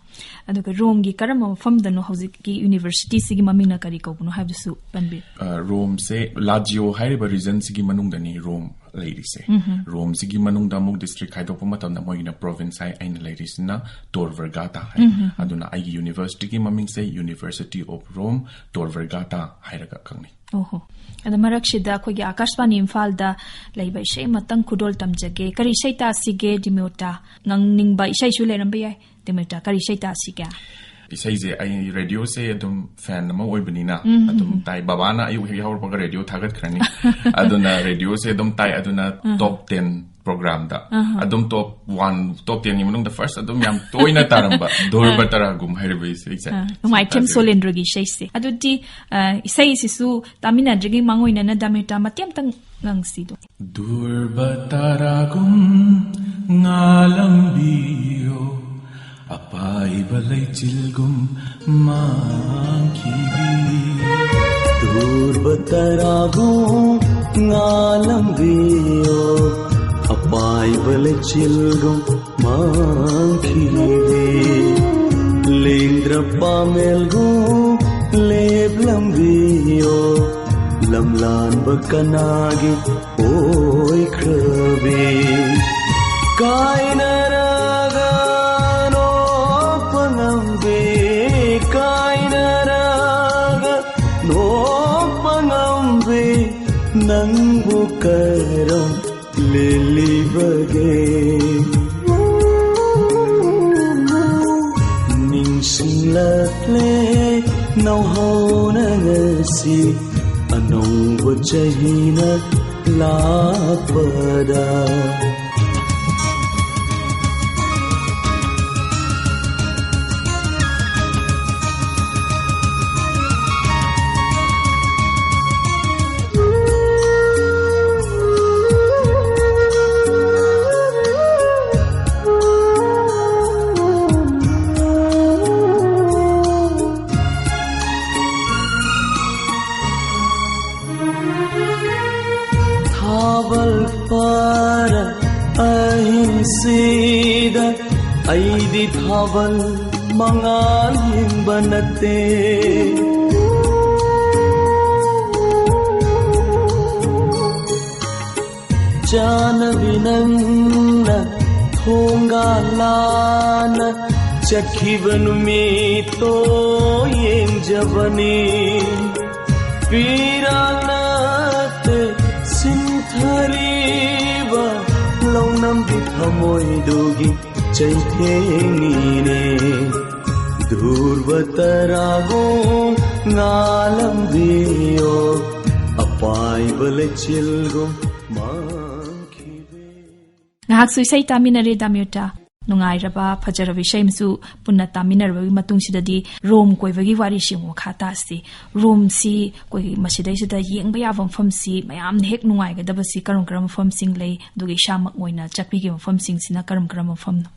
ꯑꯗꯨꯒ ꯔꯣꯝꯒꯤ ꯀꯔꯝꯕ ꯃꯐꯝꯗꯅꯣ ꯍꯧꯖꯤꯛꯀꯤ ꯌꯨꯅꯤꯚꯔꯁꯤꯇꯤꯁꯤꯒꯤ ꯃꯃꯤꯡꯅ ꯀꯔꯤ ꯀꯧꯕꯅꯣ ꯍꯥꯏꯕꯗꯨꯁꯨ ꯄꯟꯕꯤꯌꯨ꯫ ꯑ, ꯔꯣꯝꯁꯦ ꯂꯥꯖꯤꯑꯣ ꯍꯥꯏꯔꯤꯕ ꯔꯤꯖꯟꯁꯤꯒꯤ ꯃꯅꯨꯡꯗꯅꯤ ꯔꯣꯝ ꯂꯩꯔꯤꯁꯦ꯫ ꯎꯝ꯫ ꯔꯣꯝꯁꯤꯒꯤ ꯃꯅꯨꯡꯗ ꯑꯃꯨꯛ ꯗꯤꯁꯇ꯭ꯔꯤꯛ ꯈꯥꯏꯗꯣꯛꯄ ꯃꯇꯝꯗ ꯃꯣꯏꯒꯤꯅ ꯄ꯭ꯔꯣꯚꯤꯟꯁ ꯍꯥꯏ, ꯑꯩꯅ ꯂꯩꯔꯤꯁꯤꯅ ꯇꯣꯔ ꯚꯔꯒꯥꯇꯥ ꯍꯥꯏ꯫ ꯎꯝ꯫ ꯑꯗꯨꯅ ꯑꯩꯒꯤ ꯌꯨꯅꯤꯚꯔꯁꯤꯇꯤꯒꯤ ꯃꯃꯤꯡꯁꯦ University of Rome Tor Vergata ꯍꯥꯏꯔꯒ ꯈꯪꯅꯩ꯫ ꯑꯣꯍꯣ꯫ ꯑꯗ ꯃꯔꯛꯁꯤꯗ ꯑꯩꯈꯣꯏꯒꯤ ꯑꯥꯀꯥꯁꯕꯥꯅꯤ ꯏꯝꯐꯥꯜꯗ ꯂꯩꯕ ꯏꯁꯩ ꯑꯃꯇꯪ ꯈꯨꯗꯣꯜ ꯇꯝꯖꯒꯦ꯫ ꯀꯔꯤ ꯏꯁꯩ ꯇꯥꯁꯤꯒꯦ, ꯗꯤꯃꯣꯇꯥ? ꯉꯪꯅꯤꯡꯕ ꯏꯁꯩꯁꯨ ꯂꯩꯔꯝꯕ ꯌꯥꯏ꯫ ꯗꯤꯃꯣꯇꯥ, ꯀꯔꯤ ꯏꯁꯩ ꯇꯥꯁꯤꯒꯦ? ꯏꯁꯩꯁꯦ ꯑꯩ ꯔꯦꯗꯤꯑꯣꯁꯦ ꯑꯗꯨꯝ ꯐꯦꯟ ꯑꯃ ꯑꯣꯏꯕꯅꯤꯅ ꯎꯝ, ꯑꯗꯨꯝ ꯎꯝ꯫ ꯇꯥꯏ꯫ ꯕꯕꯥꯅ ꯑꯌꯨꯛ ꯍꯦꯛ ꯍꯧꯔꯛꯄꯒ ꯔꯦꯗꯤꯑꯣ ꯊꯥꯒꯠꯈ꯭ꯔꯅꯤ꯫ ꯑꯗꯨꯅ ꯔꯦꯗꯤꯑꯣꯁꯦ ꯑꯗꯨꯝ ꯇꯥꯏ꯫ ꯑꯗꯨꯅ ꯎꯝ꯫ ꯇꯣꯞ ꯇꯦꯟ ꯄ꯭ꯔꯣꯒ꯭ꯔꯥꯝꯗ ꯑꯍ꯫ ꯑꯗꯨꯝ ꯇꯣꯞ ꯋꯥꯟ, ꯇꯣꯞ ꯇꯦꯟꯒꯤ ꯃꯅꯨꯡꯗ ꯐꯥꯔꯁ ꯑꯗꯨꯝ ꯌꯥꯝ ꯇꯣꯏꯅ ꯇꯥꯔꯝꯕ ꯙ꯭ꯔꯨꯕ ꯑ꯫ ꯇꯥꯔꯥꯒꯨꯝ ꯍꯥꯏꯔꯤꯕ ꯏꯁꯩꯁꯦ꯫ ꯑ, ꯅꯣꯡꯃꯥꯏꯊꯦꯝ ꯇꯥꯖꯔꯤ꯫ ꯁꯣꯂꯦꯟꯗ꯭ꯔꯒꯤ ꯏꯁꯩꯁꯦ꯫ ꯑꯗꯨꯗꯤ, ꯑ, ꯏꯁꯩꯁꯤꯁꯨ ꯇꯥꯃꯤꯟꯅꯗ꯭ꯔꯤꯉꯩ ꯃꯥꯡꯑꯣꯏꯅꯅ ꯗꯥꯃꯦꯇꯥ ꯃꯇꯦꯛ ꯑꯝꯇꯪ ꯉꯪꯁꯤꯗꯣ꯫ ꯙ꯭ꯔꯨꯕ ꯇꯥꯔꯥꯒꯨꯝ ꯉꯥꯜꯂꯝꯕꯤꯌꯣ, ꯑꯄꯥꯏꯕ ꯂꯩꯆꯤꯜꯒꯨꯝ ꯃꯥꯡꯈꯤꯕꯤ꯫ ꯙ꯭ꯔꯨꯕ ꯇꯥꯔꯥꯒꯨꯝ ꯉꯥꯜꯂꯝꯕꯤꯌꯣ, ꯑꯄꯥꯏꯕ ꯂꯩꯆꯤꯜꯒꯨꯝ ꯃꯥꯡꯈꯤꯕꯤ꯫ ꯂꯦꯡꯗ꯭ꯔ ꯄꯥꯃꯦꯜꯒꯨꯝ ꯂꯦꯞꯂꯝꯕꯤꯌꯣ, ꯂꯝꯂꯥꯟꯕ ꯀꯅꯥꯒꯤ ꯑꯣꯏꯈ꯭ꯔꯕꯤ꯫ ꯀꯥꯏꯅꯔꯒ ꯅꯣꯛꯄ ꯉꯝꯕꯤ, ꯀꯥꯏꯅꯔꯒ ꯅꯣꯛꯄ ꯉꯝꯕꯤ, ꯅꯪꯕꯨ ꯀꯔꯝ ꯂꯦꯜꯂꯤꯕꯒꯦ? ꯅꯤꯡꯁꯤꯡꯂꯛꯂꯦ ꯅꯧꯍꯧꯅ ꯉꯁꯤ, ꯑꯅꯧꯕ ꯆꯍꯤꯅ ꯂꯥꯛꯄꯗ꯫ ꯊꯥꯕꯜ ꯐꯥꯔ ꯑꯍꯤꯡꯁꯤꯗ ꯑꯩꯗꯤ ꯊꯥꯕꯜ ꯃꯉꯥꯜ ꯌꯦꯡꯕ ꯅꯠꯇꯦ꯫ ꯆꯥꯅꯕꯤ ꯅꯪꯅ ꯊꯣꯡꯒꯥꯜ ꯂꯥꯟꯅ ꯆꯠꯈꯤꯕ ꯅꯨꯃꯤꯠꯇꯣ ꯌꯦꯡꯖꯕꯅꯤ꯫ ꯄꯤꯔꯥꯡ ꯅꯠꯇꯦ ꯁꯤꯟꯊꯔꯤꯕ ꯂꯧꯅꯝꯒꯤ ꯊꯃꯣꯏꯗꯨꯒꯤ ꯆꯩꯊꯦꯡꯅꯤꯅꯦ꯫ ꯙ꯭ꯔꯨꯕ ꯇꯔꯥꯒꯨꯝ ꯉꯥꯜꯂꯝꯕꯤꯌꯣ, ꯑꯄꯥꯏꯕ ꯂꯩꯆꯤꯜꯒꯨꯝ ꯃꯥꯡꯈꯤꯕꯤ꯫ ꯉꯥꯏꯍꯥꯛꯁꯨ ꯏꯁꯩ ꯇꯥꯃꯤꯟꯅꯔꯦ ꯗꯥꯃꯤꯌꯣꯇꯥ꯫ ꯅꯨꯡꯉꯥꯏꯔꯕ, ꯐꯖꯔꯕ ꯏꯁꯩ ꯑꯃꯁꯨ ꯄꯨꯟꯅ ꯇꯥꯃꯤꯟꯅꯔꯕꯒꯤ ꯃꯇꯨꯡꯁꯤꯗꯗꯤ ꯔꯣꯝ ꯀꯣꯏꯕꯒꯤ ꯋꯥꯔꯤꯁꯤ ꯑꯃꯨꯛ ꯃꯈꯥ ꯇꯥꯁꯤ꯫ ꯔꯣꯝꯁꯤ ꯑꯩꯈꯣꯏꯒꯤ ꯃꯁꯤꯗꯩꯁꯤꯗ ꯌꯦꯡꯕ ꯌꯥꯕ ꯃꯐꯝꯁꯤ, ꯃꯌꯥꯝꯅ ꯍꯦꯛ ꯅꯨꯡꯉꯥꯏꯒꯗꯕꯁꯤ ꯀꯔꯝ ꯀꯔꯝꯕ ꯃꯐꯝꯁꯤꯡ ꯂꯩ? ꯑꯗꯨꯒ ꯏꯁꯥꯃꯛ ꯑꯣꯏꯅ ꯆꯠꯄꯤꯈꯤꯕ ꯃꯐꯝꯁꯤꯡꯁꯤꯅ ꯀꯔꯝ ꯀꯔꯝꯕ ꯃꯐꯝꯅꯣ?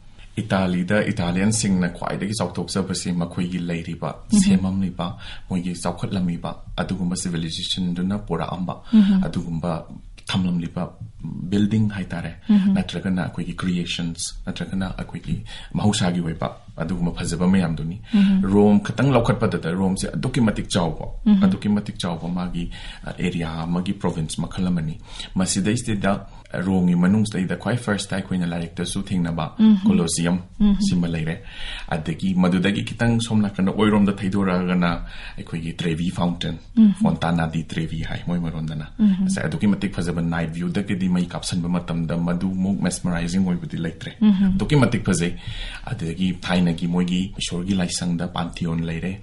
ꯏꯇꯥꯂꯤꯗ ꯏꯇꯥꯂꯤꯌꯟꯁꯤꯡꯅ ꯈ꯭ꯋꯥꯏꯗꯒꯤ ꯆꯥꯎꯊꯣꯛꯆꯕꯁꯤ ꯃꯈꯣꯏꯒꯤ ꯂꯩꯔꯤꯕ, ꯁꯦꯝꯃꯝꯂꯤꯕ, ꯃꯣꯏꯒꯤ ꯆꯥꯎꯈꯠꯂꯝꯃꯤꯕ ꯑꯗꯨꯒꯨꯝꯕ civilizationꯗꯨꯅ ꯄꯨꯔꯛꯑꯝꯕ ꯑꯗꯨꯒꯨꯝꯕ ꯊꯝꯂꯝꯂꯤꯕ building ꯍꯥꯏꯇꯥꯔꯦ, ꯅꯠꯇ꯭ꯔꯒꯅ ꯑꯩꯈꯣꯏꯒꯤ creations, ꯅꯠꯇ꯭ꯔꯒꯅ ꯑꯩꯈꯣꯏꯒꯤ ꯃꯍꯧꯁꯥꯒꯤ ꯑꯣꯏꯕ ꯑꯗꯨꯒꯨꯝꯕ ꯐꯖꯕ ꯃꯌꯥꯝꯗꯨꯅꯤ꯫ ꯔꯣꯝ ꯈꯛꯇꯪ ꯂꯧꯈꯠꯄꯗꯗ ꯔꯣꯝꯁꯦ ꯑꯗꯨꯛꯀꯤ ꯃꯇꯤꯛ ꯆꯥꯎꯕ, ꯑꯗꯨꯛꯀꯤ ꯃꯇꯤꯛ ꯆꯥꯎꯕ ꯃꯥꯒꯤ, ꯑ, area ꯑꯃꯒꯤ, province ꯃꯈꯜ ꯑꯃꯅꯤ꯫ ꯃꯁꯤꯗꯩꯁꯤꯗ ꯔꯣꯝꯒꯤ ꯃꯅꯨꯡꯁꯤꯗꯩꯗ ꯈ꯭ꯋꯥꯏ first ꯑꯩꯈꯣꯏꯅ ꯂꯥꯏꯔꯤꯛꯇꯁꯨ ꯊꯦꯡꯅꯕ Colosseum ꯁꯤꯃ ꯂꯩꯔꯦ꯫ ꯑꯗꯒꯤ ꯃꯗꯨꯗꯒꯤ ꯈꯤꯇꯪ ꯁꯣꯝ ꯅꯥꯀꯟꯗ ꯑꯣꯏꯔꯣꯝꯗ ꯊꯩꯗꯣꯔꯛꯑꯒꯅ ꯑꯩꯈꯣꯏꯒꯤ Trevi Fountain, Fontana di Trevi ꯍꯥꯏ ꯃꯣꯏ ꯃꯔꯣꯟꯗꯅ꯫ ꯉꯁꯥꯏ ꯑꯗꯨꯛꯀꯤ ꯃꯇꯤꯛ ꯐꯖꯕ night viewꯗꯒꯤꯗꯤ ꯃꯩ ꯀꯥꯞꯁꯟꯕ ꯃꯇꯝꯗ ꯃꯗꯨꯃꯨꯛ mesmerizing ꯑꯣꯏꯕꯗꯤ ꯂꯩꯇ꯭ꯔꯦ꯫ ꯑꯗꯨꯛꯀꯤ ꯃꯇꯤꯛ ꯐꯖꯩ꯫ ꯑꯗꯒꯤ ꯊꯥꯏꯅꯒꯤ ꯃꯣꯏꯒꯤ ꯏꯁꯣꯔꯒꯤ ꯂꯥꯏꯁꯪꯗ Pantheon ꯂꯩꯔꯦ꯫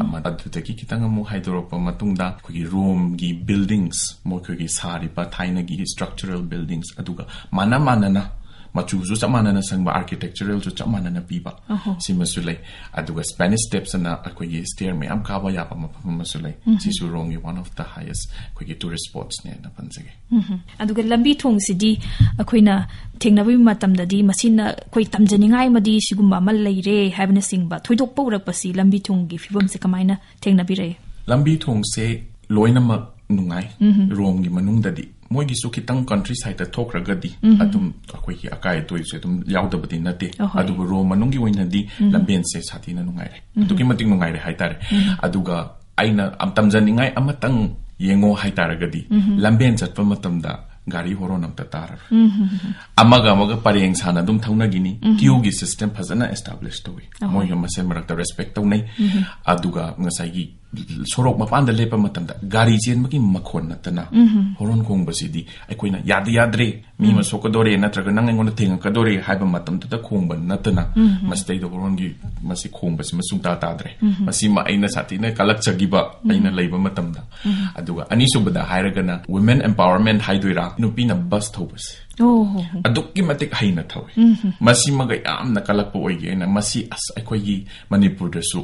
ꯑꯃ-, ꯑꯗꯨꯗꯒꯤ ꯈꯤꯇꯪ ꯑꯃꯨꯛ ꯍꯥꯏꯗꯣꯔꯛꯄ ꯃꯇꯨꯡꯗ ꯑꯩꯈꯣꯏꯒꯤ ꯔꯣꯝꯒꯤ buildings, ꯃꯈꯣꯏꯒꯤ ꯁꯥꯔꯤꯕ ꯊꯥꯏꯅꯒꯤ structural buildings, ꯑꯗꯨꯒ ꯃꯥꯟꯅ ꯃꯥꯟꯅꯅ ꯃꯆꯨꯁꯨ ꯆꯞ ꯃꯥꯟꯅꯅ ꯁꯪꯕ, architecturalꯁꯨ ꯆꯞ ꯃꯥꯟꯅꯅ ꯄꯤꯕ, ꯑꯍꯣ꯫ ꯁꯤꯃꯁꯨ ꯂꯩ꯫ ꯑꯗꯨꯒ Spanish Steps ꯑꯅ ꯑꯩꯈꯣꯏꯒꯤ stair ꯃꯌꯥꯝ ꯀꯥꯕ ꯌꯥꯕ ꯃꯐꯝ ꯑꯃꯁꯨ ꯂꯩ꯫ ꯁꯤꯁꯨ ꯔꯣꯝꯒꯤ one of the highest ꯑꯩꯈꯣꯏꯒꯤ tourist spotsꯅꯦꯅ ꯄꯟꯖꯒꯦ꯫ ꯑꯗꯨꯒ ꯂꯝꯕꯤ ꯊꯣꯡꯁꯤꯗꯤ ꯑꯩꯈꯣꯏꯅ ꯊꯦꯡꯅꯕꯒꯤ ꯃꯇꯝꯗꯗꯤ ꯃꯁꯤꯅ ꯑꯩꯈꯣꯏ ꯇꯝꯖꯅꯤꯡꯉꯥꯏ ꯑꯃꯗꯤ ꯁꯤꯒꯨꯝꯕ ꯑꯃ ꯂꯩꯔꯦ ꯍꯥꯏꯕꯅꯆꯤꯡꯕ ꯊꯣꯏꯗꯣꯛꯄ ꯎꯔꯛꯄꯁꯤ ꯂꯝꯕꯤ ꯊꯣꯡꯒꯤ ꯐꯤꯕꯝꯁꯦ ꯀꯃꯥꯏꯅ ꯊꯦꯡꯅꯕꯤꯔꯛꯏ? ꯂꯝꯕꯤ ꯊꯣꯡꯁꯦ ꯂꯣꯏꯅꯃꯛ ꯅꯨꯡꯉꯥꯏ꯫ ꯔꯣꯝꯒꯤ ꯃꯅꯨꯡꯗꯗꯤ ꯃꯣꯏꯒꯤꯁꯨ ꯈꯤꯇꯪ countryside ꯊꯣꯛꯈ꯭ꯔꯒꯗꯤ ꯑꯗꯨꯝ ꯑꯩꯈꯣꯏꯒꯤ ꯑꯀꯥꯏ ꯑꯇꯣꯏꯁꯦ ꯑꯗꯨꯝ ꯌꯥꯎꯗꯕꯗꯤ ꯅꯠꯇꯦ꯫ ꯑꯍꯣꯏ꯫ ꯑꯗꯨꯕꯨ ꯔꯣꯝ ꯃꯅꯨꯡꯒꯤ ꯑꯣꯏꯅꯗꯤ ꯂꯝꯕꯦꯟꯁꯦ ꯁꯥꯊꯤꯅ ꯅꯨꯡꯉꯥꯏꯔꯦ꯫ ꯑꯗꯨꯛꯀꯤ ꯃꯇꯤꯛ ꯅꯨꯡꯉꯥꯏꯔꯦ ꯍꯥꯏꯇꯥꯔꯦ꯫ ꯑꯗꯨꯒ ꯑꯩꯅ ꯑꯝ-, ꯇꯝꯖꯅꯤꯡꯉꯥꯏ ꯑꯃꯇꯪ ꯌꯦꯡꯉꯣ ꯍꯥꯏꯇꯥꯔꯒꯗꯤ, ꯂꯝꯕꯦꯟ ꯆꯠꯄ ꯃꯇꯝꯗ ꯒꯥꯔꯤ ꯍꯣꯔꯣꯟ ꯑꯝꯇ ꯇꯥꯔꯔꯣꯏ꯫ ꯑꯃꯒ ꯑꯃꯒ ꯄꯔꯦꯡ ꯁꯥꯅ ꯑꯗꯨꯝ ꯊꯧꯅꯈꯤꯅꯤ꯫ Queueꯒꯤ system ꯐꯖꯅ establish ꯇꯧꯏ꯫ ꯑꯍꯣꯏ꯫ ꯃꯣꯏꯒ ꯃꯁꯦꯟ ꯃꯔꯛꯇ respect ꯇꯧꯅꯩ꯫ ꯑꯗꯨꯒ ꯉꯁꯥꯏꯒꯤ ꯁꯣꯔꯣꯛ ꯃꯄꯥꯟꯗ ꯂꯦꯞꯄ ꯃꯇꯝꯗ ꯒꯥꯔꯤ ꯆꯦꯟꯕꯒꯤ ꯃꯈꯣꯟ ꯅꯠꯇꯅ ꯍꯣꯔꯣꯟ ꯈꯣꯡꯕꯁꯤꯗꯤ ꯑꯩꯈꯣꯏꯅ "ꯌꯥꯗ ꯌꯥꯗ꯭ꯔꯦ, ꯃꯤ ꯑꯃ ꯁꯣꯛꯀꯗꯣꯔꯦ, ꯅꯠꯇ꯭ꯔꯒ ꯅꯪ ꯑꯩꯉꯣꯟꯗ ꯊꯦꯡꯉꯛꯀꯗꯣꯔꯦ" ꯍꯥꯏꯕ ꯃꯇꯝꯗꯨꯗ ꯈꯣꯡꯕ ꯅꯠꯇꯅ ꯃꯁꯤꯗꯩꯗ ꯍꯣꯔꯣꯟꯒꯤ ꯃꯁꯤ ꯈꯣꯡꯕꯁꯤꯃ ꯁꯨꯡꯇꯥ ꯇꯥꯗ꯭ꯔꯦ꯫ ꯃꯁꯤꯃ ꯑꯩꯅ ꯁꯥꯊꯤꯅ ꯀꯜꯂꯛꯆꯈꯤꯕ ꯑꯩꯅ ꯂꯩꯕ ꯃꯇꯝꯗ꯫ ꯑꯗꯨꯒ ꯑꯅꯤꯁꯨꯕꯗ ꯍꯥꯏꯔꯒꯅ women empowerment ꯍꯥꯏꯗꯣꯏꯔꯥ, ꯅꯨꯄꯤꯅ bus ꯊꯧꯕꯁꯦ꯫ ꯑꯣ ꯍꯣ ꯍꯣ꯫ ꯑꯗꯨꯛꯀꯤ ꯃꯇꯤꯛ ꯍꯩꯅ ꯊꯧꯏ꯫ ꯃꯁꯤꯃꯒ ꯌꯥꯝꯅ ꯀꯜꯂꯛꯄ ꯑꯣꯏꯒꯦ ꯑꯩꯅ꯫ ꯃꯁꯤ ꯑꯁ ꯑꯩꯈꯣꯏꯒꯤ ꯃꯅꯤꯄꯨꯔꯗꯁꯨ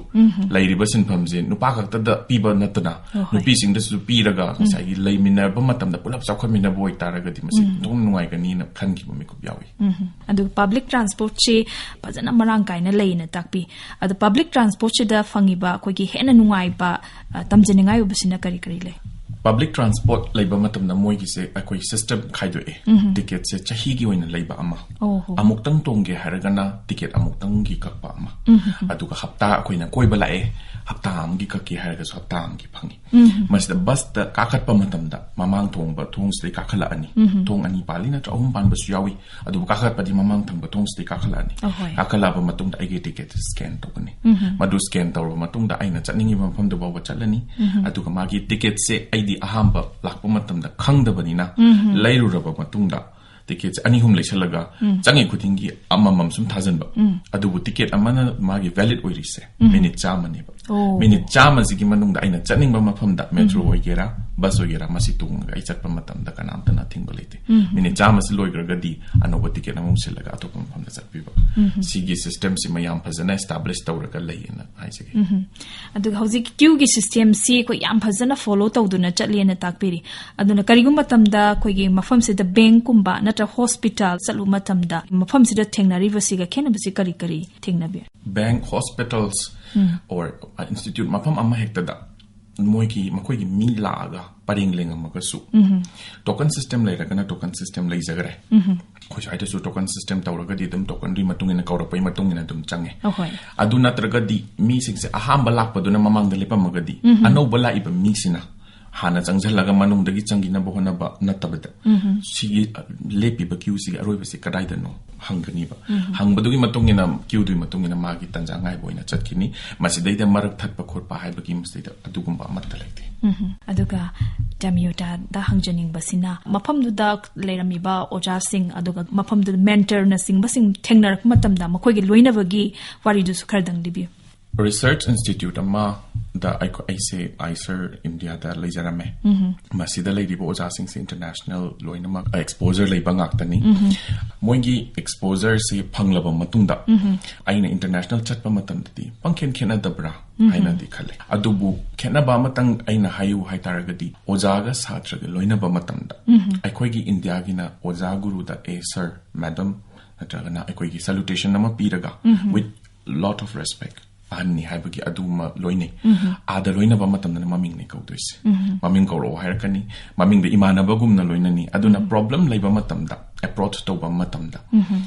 ꯂꯩꯔꯤꯕ ꯁꯤꯟꯐꯝꯁꯦ ꯅꯨꯄꯥ ꯈꯛꯇꯗ ꯄꯤꯕ ꯅꯠꯇꯅ ꯍꯣꯏ, ꯍꯣꯏ꯫ ꯅꯨꯄꯤꯁꯤꯡꯗꯁꯨ ꯄꯤꯔꯒ ꯉꯁꯥꯏꯒꯤ ꯂꯩꯃꯤꯟꯅꯕ ꯃꯇꯝꯗ ꯄꯨꯂꯞ ꯆꯥꯎꯈꯠꯃꯤꯟꯅꯕ ꯑꯣꯏꯇꯥꯔꯒꯗꯤ ꯃꯁꯤ ꯑꯗꯨꯝ ꯅꯨꯡꯉꯥꯏꯒꯅꯤꯅ ꯈꯟꯈꯤꯕ ꯃꯤꯀꯨꯞ ꯌꯥꯎꯏ꯫ ꯎꯝ꯫ ꯑꯗꯨꯒ ꯄꯕ꯭ꯂꯤꯛ ꯇ꯭ꯔꯥꯟꯁꯄꯣꯔꯠꯁꯤ ꯐꯖꯅ ꯃꯔꯥꯡ ꯀꯥꯏꯅ ꯂꯩꯅ ꯇꯥꯛꯄꯤ꯫ ꯑꯗꯣ ꯄꯕ꯭ꯂꯤꯛ ꯇ꯭ꯔꯥꯟꯁꯄꯣꯔꯠꯁꯤꯗ ꯐꯪꯉꯤꯕ ꯑꯩꯈꯣꯏꯒꯤ ꯍꯦꯟꯅ ꯅꯨꯡꯉꯥꯏꯕ, ꯑ, ꯇꯝꯖꯅꯤꯡꯉꯥꯏ ꯑꯣꯏꯕꯁꯤꯅ ꯀꯔꯤ ꯀꯔꯤ ꯂꯩ? ꯄꯕ꯭ꯂꯤꯛ ꯇ꯭ꯔꯥꯟꯁꯄꯣꯔꯠ ꯂꯩꯕ ꯃꯇꯝꯗ ꯃꯣꯏꯒꯤꯁꯦ ꯑꯩꯈꯣꯏ ꯁꯤꯁꯇꯦꯝ ꯈꯥꯏꯗꯣꯛꯑꯦ꯫ ꯎꯝ꯫ ꯇꯤꯀꯦꯠꯁꯦ ꯆꯍꯤꯒꯤ ꯑꯣꯏꯅ ꯂꯩꯕ ꯑꯃ꯫ ꯑꯣ ꯍꯣ꯫ ꯑꯃꯨꯛꯇꯪ ꯇꯣꯡꯒꯦ ꯍꯥꯏꯔꯒꯅ ꯇꯤꯀꯦꯠ ꯑꯃꯨꯛꯇꯪꯒꯤ ꯀꯛꯄ ꯑꯃ꯫ ꯎꯝ꯫ ꯑꯗꯨꯒ ꯍꯞꯇꯥ ꯑꯩꯈꯣꯏꯅ ꯀꯣꯏꯕ ꯂꯥꯛꯑꯦ, ꯍꯞꯇꯥ ꯑꯃꯒꯤ ꯀꯛꯀꯦ ꯍꯥꯏꯔꯒꯁꯨ ꯍꯞꯇꯥ ꯑꯃꯒꯤ ꯐꯪꯉꯤ꯫ ꯎꯝ꯫ ꯃꯁꯤꯗ ꯕꯁꯇ ꯀꯥꯈꯠꯄ ꯃꯇꯝꯗ ꯃꯃꯥꯡ ꯊꯣꯡꯕ ꯊꯣꯡꯁꯤꯗꯩ ꯀꯥꯈꯠꯂꯛꯑꯅꯤ꯫ ꯎꯝ꯫ ꯊꯣꯡ ꯑꯅꯤ ꯄꯥꯜꯂꯤ ꯅꯠꯇ꯭ꯔ ꯑꯍꯨꯝ ꯄꯥꯟꯕꯁꯨ ꯌꯥꯎꯏ꯫ ꯑꯗꯨꯕꯨ ꯀꯥꯈꯠꯄꯗꯤ ꯃꯃꯥꯡ ꯊꯪꯕ ꯊꯣꯡꯁꯤꯗꯩ ꯀꯥꯈꯠꯂꯛꯑꯅꯤ꯫ ꯑꯍꯣꯏ꯫ ꯀꯥꯈꯠꯂꯛꯑꯕ ꯃꯇꯨꯡꯗ ꯑꯩꯒꯤ ꯇꯤꯀꯦꯠꯁꯦ ꯁ꯭ꯀꯦꯟ ꯇꯧꯒꯅꯤ꯫ ꯎꯝ꯫ ꯃꯗꯨ ꯁ꯭ꯀꯦꯟ ꯇꯧꯔꯕ ꯃꯇꯨꯡꯗ ꯑꯩꯅ ꯆꯠꯅꯤꯡꯉꯤꯕ ꯃꯐꯝꯗꯨ ꯐꯥꯎꯕ ꯆꯠꯂꯅꯤ꯫ ꯎꯝ꯫ ꯑꯗꯨꯒ ꯃꯥꯒꯤ ꯇꯤꯀꯦꯠꯁꯦ ꯑꯩꯗꯤ ꯑꯍꯥꯟꯕ ꯂꯥꯛꯄ ꯃꯇꯝꯗ ꯈꯪꯗꯕꯅꯤꯅ ꯎꯝ꯫ ꯂꯩꯔꯨꯔꯕ ꯃꯇꯨꯡꯗ ꯇꯤꯀꯦꯠꯁꯦ ꯑꯅꯤ ꯑꯍꯨꯝ ꯂꯩꯁꯜꯂꯒ ꯎꯝ꯫ ꯆꯪꯉꯤ ꯈꯨꯗꯤꯡꯒꯤ ꯑꯃꯃꯝ ꯁꯨꯝ ꯊꯥꯖꯤꯟꯕ꯫ ꯎꯝ꯫ ꯑꯗꯨꯕꯨ ꯇꯤꯀꯦꯠ ꯑꯃꯅ ꯃꯥꯒꯤ ꯚꯦꯂꯤꯠ ꯑꯣꯏꯔꯤꯁꯦ ꯎꯝ꯫ ꯃꯤꯅꯤꯠ ꯆꯥꯝꯃꯅꯦꯕ꯫ ꯑꯣ꯫ ꯃꯤꯅꯤꯠ ꯆꯥꯝꯃꯁꯤꯒꯤ ꯃꯅꯨꯡꯗ ꯑꯩꯅ ꯆꯠꯅꯤꯡꯕ ꯃꯐꯝꯗ ꯃꯦꯇ꯭ꯔꯣ ꯎꯝ꯫ ꯑꯣꯏꯒꯦꯔꯥ, ꯕꯁ ꯑꯣꯏꯒꯦꯔꯥ, ꯃꯁꯤ ꯇꯣꯡꯉꯒ ꯑꯩ ꯆꯠꯄ ꯃꯇꯝꯗ ꯀꯅꯥꯝꯇꯅ ꯑꯊꯤꯡꯕ ꯂꯩꯇꯦ꯫ ꯎꯝ꯫ ꯃꯤꯅꯤꯠ ꯆꯥꯝꯃꯁꯤ ꯂꯣꯏꯈ꯭ꯔꯒꯗꯤ ꯑꯅꯧꯕ ꯇꯤꯀꯦꯠ ꯑꯃꯃꯨꯛ ꯁꯤꯜꯂꯒ ꯑꯇꯣꯞꯄ ꯃꯐꯝꯗ ꯆꯠꯄꯤꯕ꯫ ꯎꯝ꯫ ꯁꯤꯒꯤ ꯁꯤꯁꯇꯦꯝꯁꯤ ꯃꯌꯥꯝ ꯐꯖꯅ ꯑꯦꯁꯇꯥꯕ꯭ꯂꯤꯁ ꯇꯧꯔꯒ ꯂꯩꯌꯦꯅ ꯍꯥꯏꯖꯒꯦ꯫ ꯎꯝ꯫ ꯑꯗꯨꯒ ꯍꯧꯖꯤꯛ ꯀ꯭ꯌꯨꯒꯤ ꯁꯤꯁꯇꯦꯝꯁꯤ ꯑꯩꯈꯣꯏ ꯌꯥꯝ ꯐꯖꯅ ꯐꯣꯂꯣ ꯇꯧꯗꯨꯅ ꯆꯠꯂꯦꯅ ꯇꯥꯛꯄꯤꯔꯤ꯫ ꯑꯗꯨꯅ ꯀꯔꯤꯒꯨꯝꯕ ꯃꯇꯝꯗ ꯑꯩꯈꯣꯏꯒꯤ ꯃꯐꯝꯁꯤꯗ ꯕꯦꯡꯀꯨꯝꯕ ꯅꯠꯇ꯭ꯔ ꯍꯣꯁꯄꯤꯇꯥꯜ ꯆꯠꯂꯨꯕ ꯃꯇꯝꯗ ꯃꯐꯝꯁꯤꯗ ꯊꯦꯡꯅꯔꯤꯕꯁꯤꯒ ꯈꯦꯠꯅꯕꯁꯤ ꯀꯔꯤ ꯀꯔꯤ ꯊꯦꯡꯅꯕꯤ? Bank, hospitals, um. Or institute ꯃꯐꯝ ꯑꯃ ꯍꯦꯛꯇꯗ ꯃꯣꯏꯒꯤ, ꯃꯈꯣꯏꯒꯤ ꯃꯤ ꯂꯥꯛꯑꯒ ꯄꯔꯦꯡ ꯂꯦꯡꯉꯝꯃꯒꯁꯨ ꯎꯝ꯫ ꯇꯣꯀꯟ ꯁꯤꯁꯇꯦꯝ ꯂꯩꯔꯒꯅ ꯇꯣꯀꯟ ꯁꯤꯁꯇꯦꯝ ꯂꯩꯖꯈ꯭ꯔꯦ꯫ ꯎꯝ꯫ ꯑꯩꯈꯣꯏ ꯁ꯭ꯋꯥꯏꯗꯁꯨ ꯇꯣꯀꯟ ꯁꯤꯁꯇꯦꯝ ꯇꯧꯔꯒꯗꯤ ꯑꯗꯨꯝ ꯇꯣꯀꯟꯗꯨꯒꯤ ꯃꯇꯨꯡ ꯏꯟꯅ ꯀꯧꯔꯛꯄꯒꯤ ꯃꯇꯨꯡ ꯏꯟꯅ ꯑꯗꯨꯝ ꯆꯪꯉꯦ꯫ ꯑꯍꯣꯏ꯫ ꯑꯗꯨ ꯅꯠꯇ꯭ꯔꯒꯗꯤ ꯃꯤꯁꯤꯡꯁꯦ ꯑꯍꯥꯟꯕ ꯂꯥꯛꯄꯗꯨꯅ ꯃꯃꯥꯡꯗ ꯂꯦꯞꯄꯝꯃꯒꯗꯤ ꯎꯝ꯫ ꯑꯅꯧꯕ ꯂꯥꯛꯏꯕ ꯃꯤꯁꯤꯅ ꯍꯥꯟꯅ ꯆꯪꯁꯤꯜꯂꯒ ꯃꯅꯨꯡꯗꯒꯤ ꯆꯪꯈꯤꯅꯕ ꯍꯣꯠꯅꯕ ꯅꯠꯇꯕꯗ ꯎꯝ꯫ ꯁꯤꯒꯤ, ꯑ, ꯂꯦꯞꯄꯤꯕ ꯀ꯭ꯌꯨꯁꯤꯒꯤ ꯑꯔꯣꯏꯕꯁꯤ ꯀꯗꯥꯏꯗꯅꯣ ꯍꯪꯒꯅꯤꯕ꯫ ꯎꯝ꯫ ꯍꯪꯕꯗꯨꯒꯤ ꯃꯇꯨꯡ ꯏꯟꯅ ꯀ꯭ꯌꯨꯗꯨꯒꯤ ꯃꯇꯨꯡ ꯏꯟꯅ ꯃꯥꯒꯤ ꯇꯟꯖꯥ ꯉꯥꯏꯕ ꯑꯣꯏꯅ ꯆꯠꯈꯤꯅꯤ꯫ ꯃꯁꯤꯗꯩꯗ ꯃꯔꯛ ꯊꯠꯄ ꯈꯣꯠꯄ ꯍꯥꯏꯕꯒꯤ ꯃꯁꯤꯗꯩꯗ ꯑꯗꯨꯒꯨꯝꯕ ꯑꯃꯠꯇ ꯂꯩꯇꯦ꯫ ꯎꯝ꯫ ꯑꯗꯨꯒ ꯇꯦꯃꯤꯌꯣꯇꯥꯗ ꯍꯪꯖꯅꯤꯡꯕꯁꯤꯅ ꯃꯐꯝꯗꯨꯗ ꯂꯩꯔꯝꯃꯤꯕ ꯑꯣꯖꯥꯁꯤꯡ ꯑꯗꯨꯒ ꯃꯐꯝꯗꯨꯗ ꯃꯦꯟꯇꯔꯅꯆꯤꯡꯕꯁꯤꯡ ꯊꯦꯡꯅꯔꯛꯄ ꯃꯇꯝꯗ ꯃꯈꯣꯏꯒꯤ ꯂꯣꯏꯅꯕꯒꯤ ꯋꯥꯔꯤꯗꯨꯁꯨ ꯈꯔꯗꯪ ꯂꯤꯕꯤꯌꯨ꯫ Research institute ꯑꯃꯗ ꯑꯩꯈꯣꯏ, ꯑꯩꯁꯦ ꯑꯥꯏꯁꯔ ꯏꯟꯗꯤꯌꯥꯗ ꯂꯩꯖꯔꯝꯃꯦ꯫ ꯃꯁꯤꯗ ꯂꯩꯔꯤꯕ ꯑꯣꯖꯥꯁꯤꯡꯁꯦ international ꯂꯣꯏꯅꯃꯛ exposure ꯂꯩꯕ ꯉꯥꯛꯇꯅꯤ꯫ ꯃꯣꯏꯒꯤ exposureꯁꯦ ꯐꯪꯂꯕ ꯃꯇꯨꯡꯗ ꯑꯩꯅ international ꯆꯠꯄ ꯃꯇꯝꯗꯗꯤ ꯄꯪꯈꯦꯟ ꯈꯦꯠꯅꯗꯕ꯭ꯔꯥ ꯍꯥꯏꯅꯗꯤ ꯈꯜꯂꯦ꯫ ꯑꯗꯨꯕꯨ ꯈꯦꯠꯅꯕ ꯑꯃꯇꯪ ꯑꯩꯅ ꯍꯥꯏꯌꯨ ꯍꯥꯏꯇꯥꯔꯒꯗꯤ, ꯑꯣꯖꯥꯒ ꯁꯥꯇ꯭ꯔꯒ ꯂꯣꯏꯅꯕ ꯃꯇꯝꯗ ꯑꯩꯈꯣꯏꯒꯤ ꯏꯟꯗꯤꯌꯥꯒꯤꯅ ꯑꯣꯖꯥ ꯒꯨꯔꯨꯗ "ꯑꯦ ꯁꯔ, ꯃꯦꯗꯝ" ꯅꯠꯇ꯭ꯔꯒꯅ ꯑꯩꯈꯣꯏꯒꯤ salutation ꯑꯃ ꯄꯤꯔꯒ with lot of respect, ꯑꯍꯟꯅꯤ ꯍꯥꯏꯕꯒꯤ ꯑꯗꯨꯃ ꯂꯣꯏꯅꯩ꯫ ꯑꯥꯗ ꯂꯣꯏꯅꯕ ꯃꯇꯝꯗꯅ ꯃꯃꯤꯡꯅꯤ ꯀꯧꯗꯣꯏꯁꯦ꯫ ꯃꯃꯤꯡ ꯀꯧꯔꯛꯑꯣ ꯍꯥꯏꯔꯛꯀꯅꯤ, ꯃꯃꯤꯡꯗ ꯏꯃꯥꯟꯅꯕꯒꯨꯝꯅ ꯂꯣꯏꯅꯅꯤ꯫ ꯑꯗꯨꯅ problem ꯂꯩꯕ ꯃꯇꯝꯗ, approach ꯇꯧꯕ ꯃꯇꯝꯗ,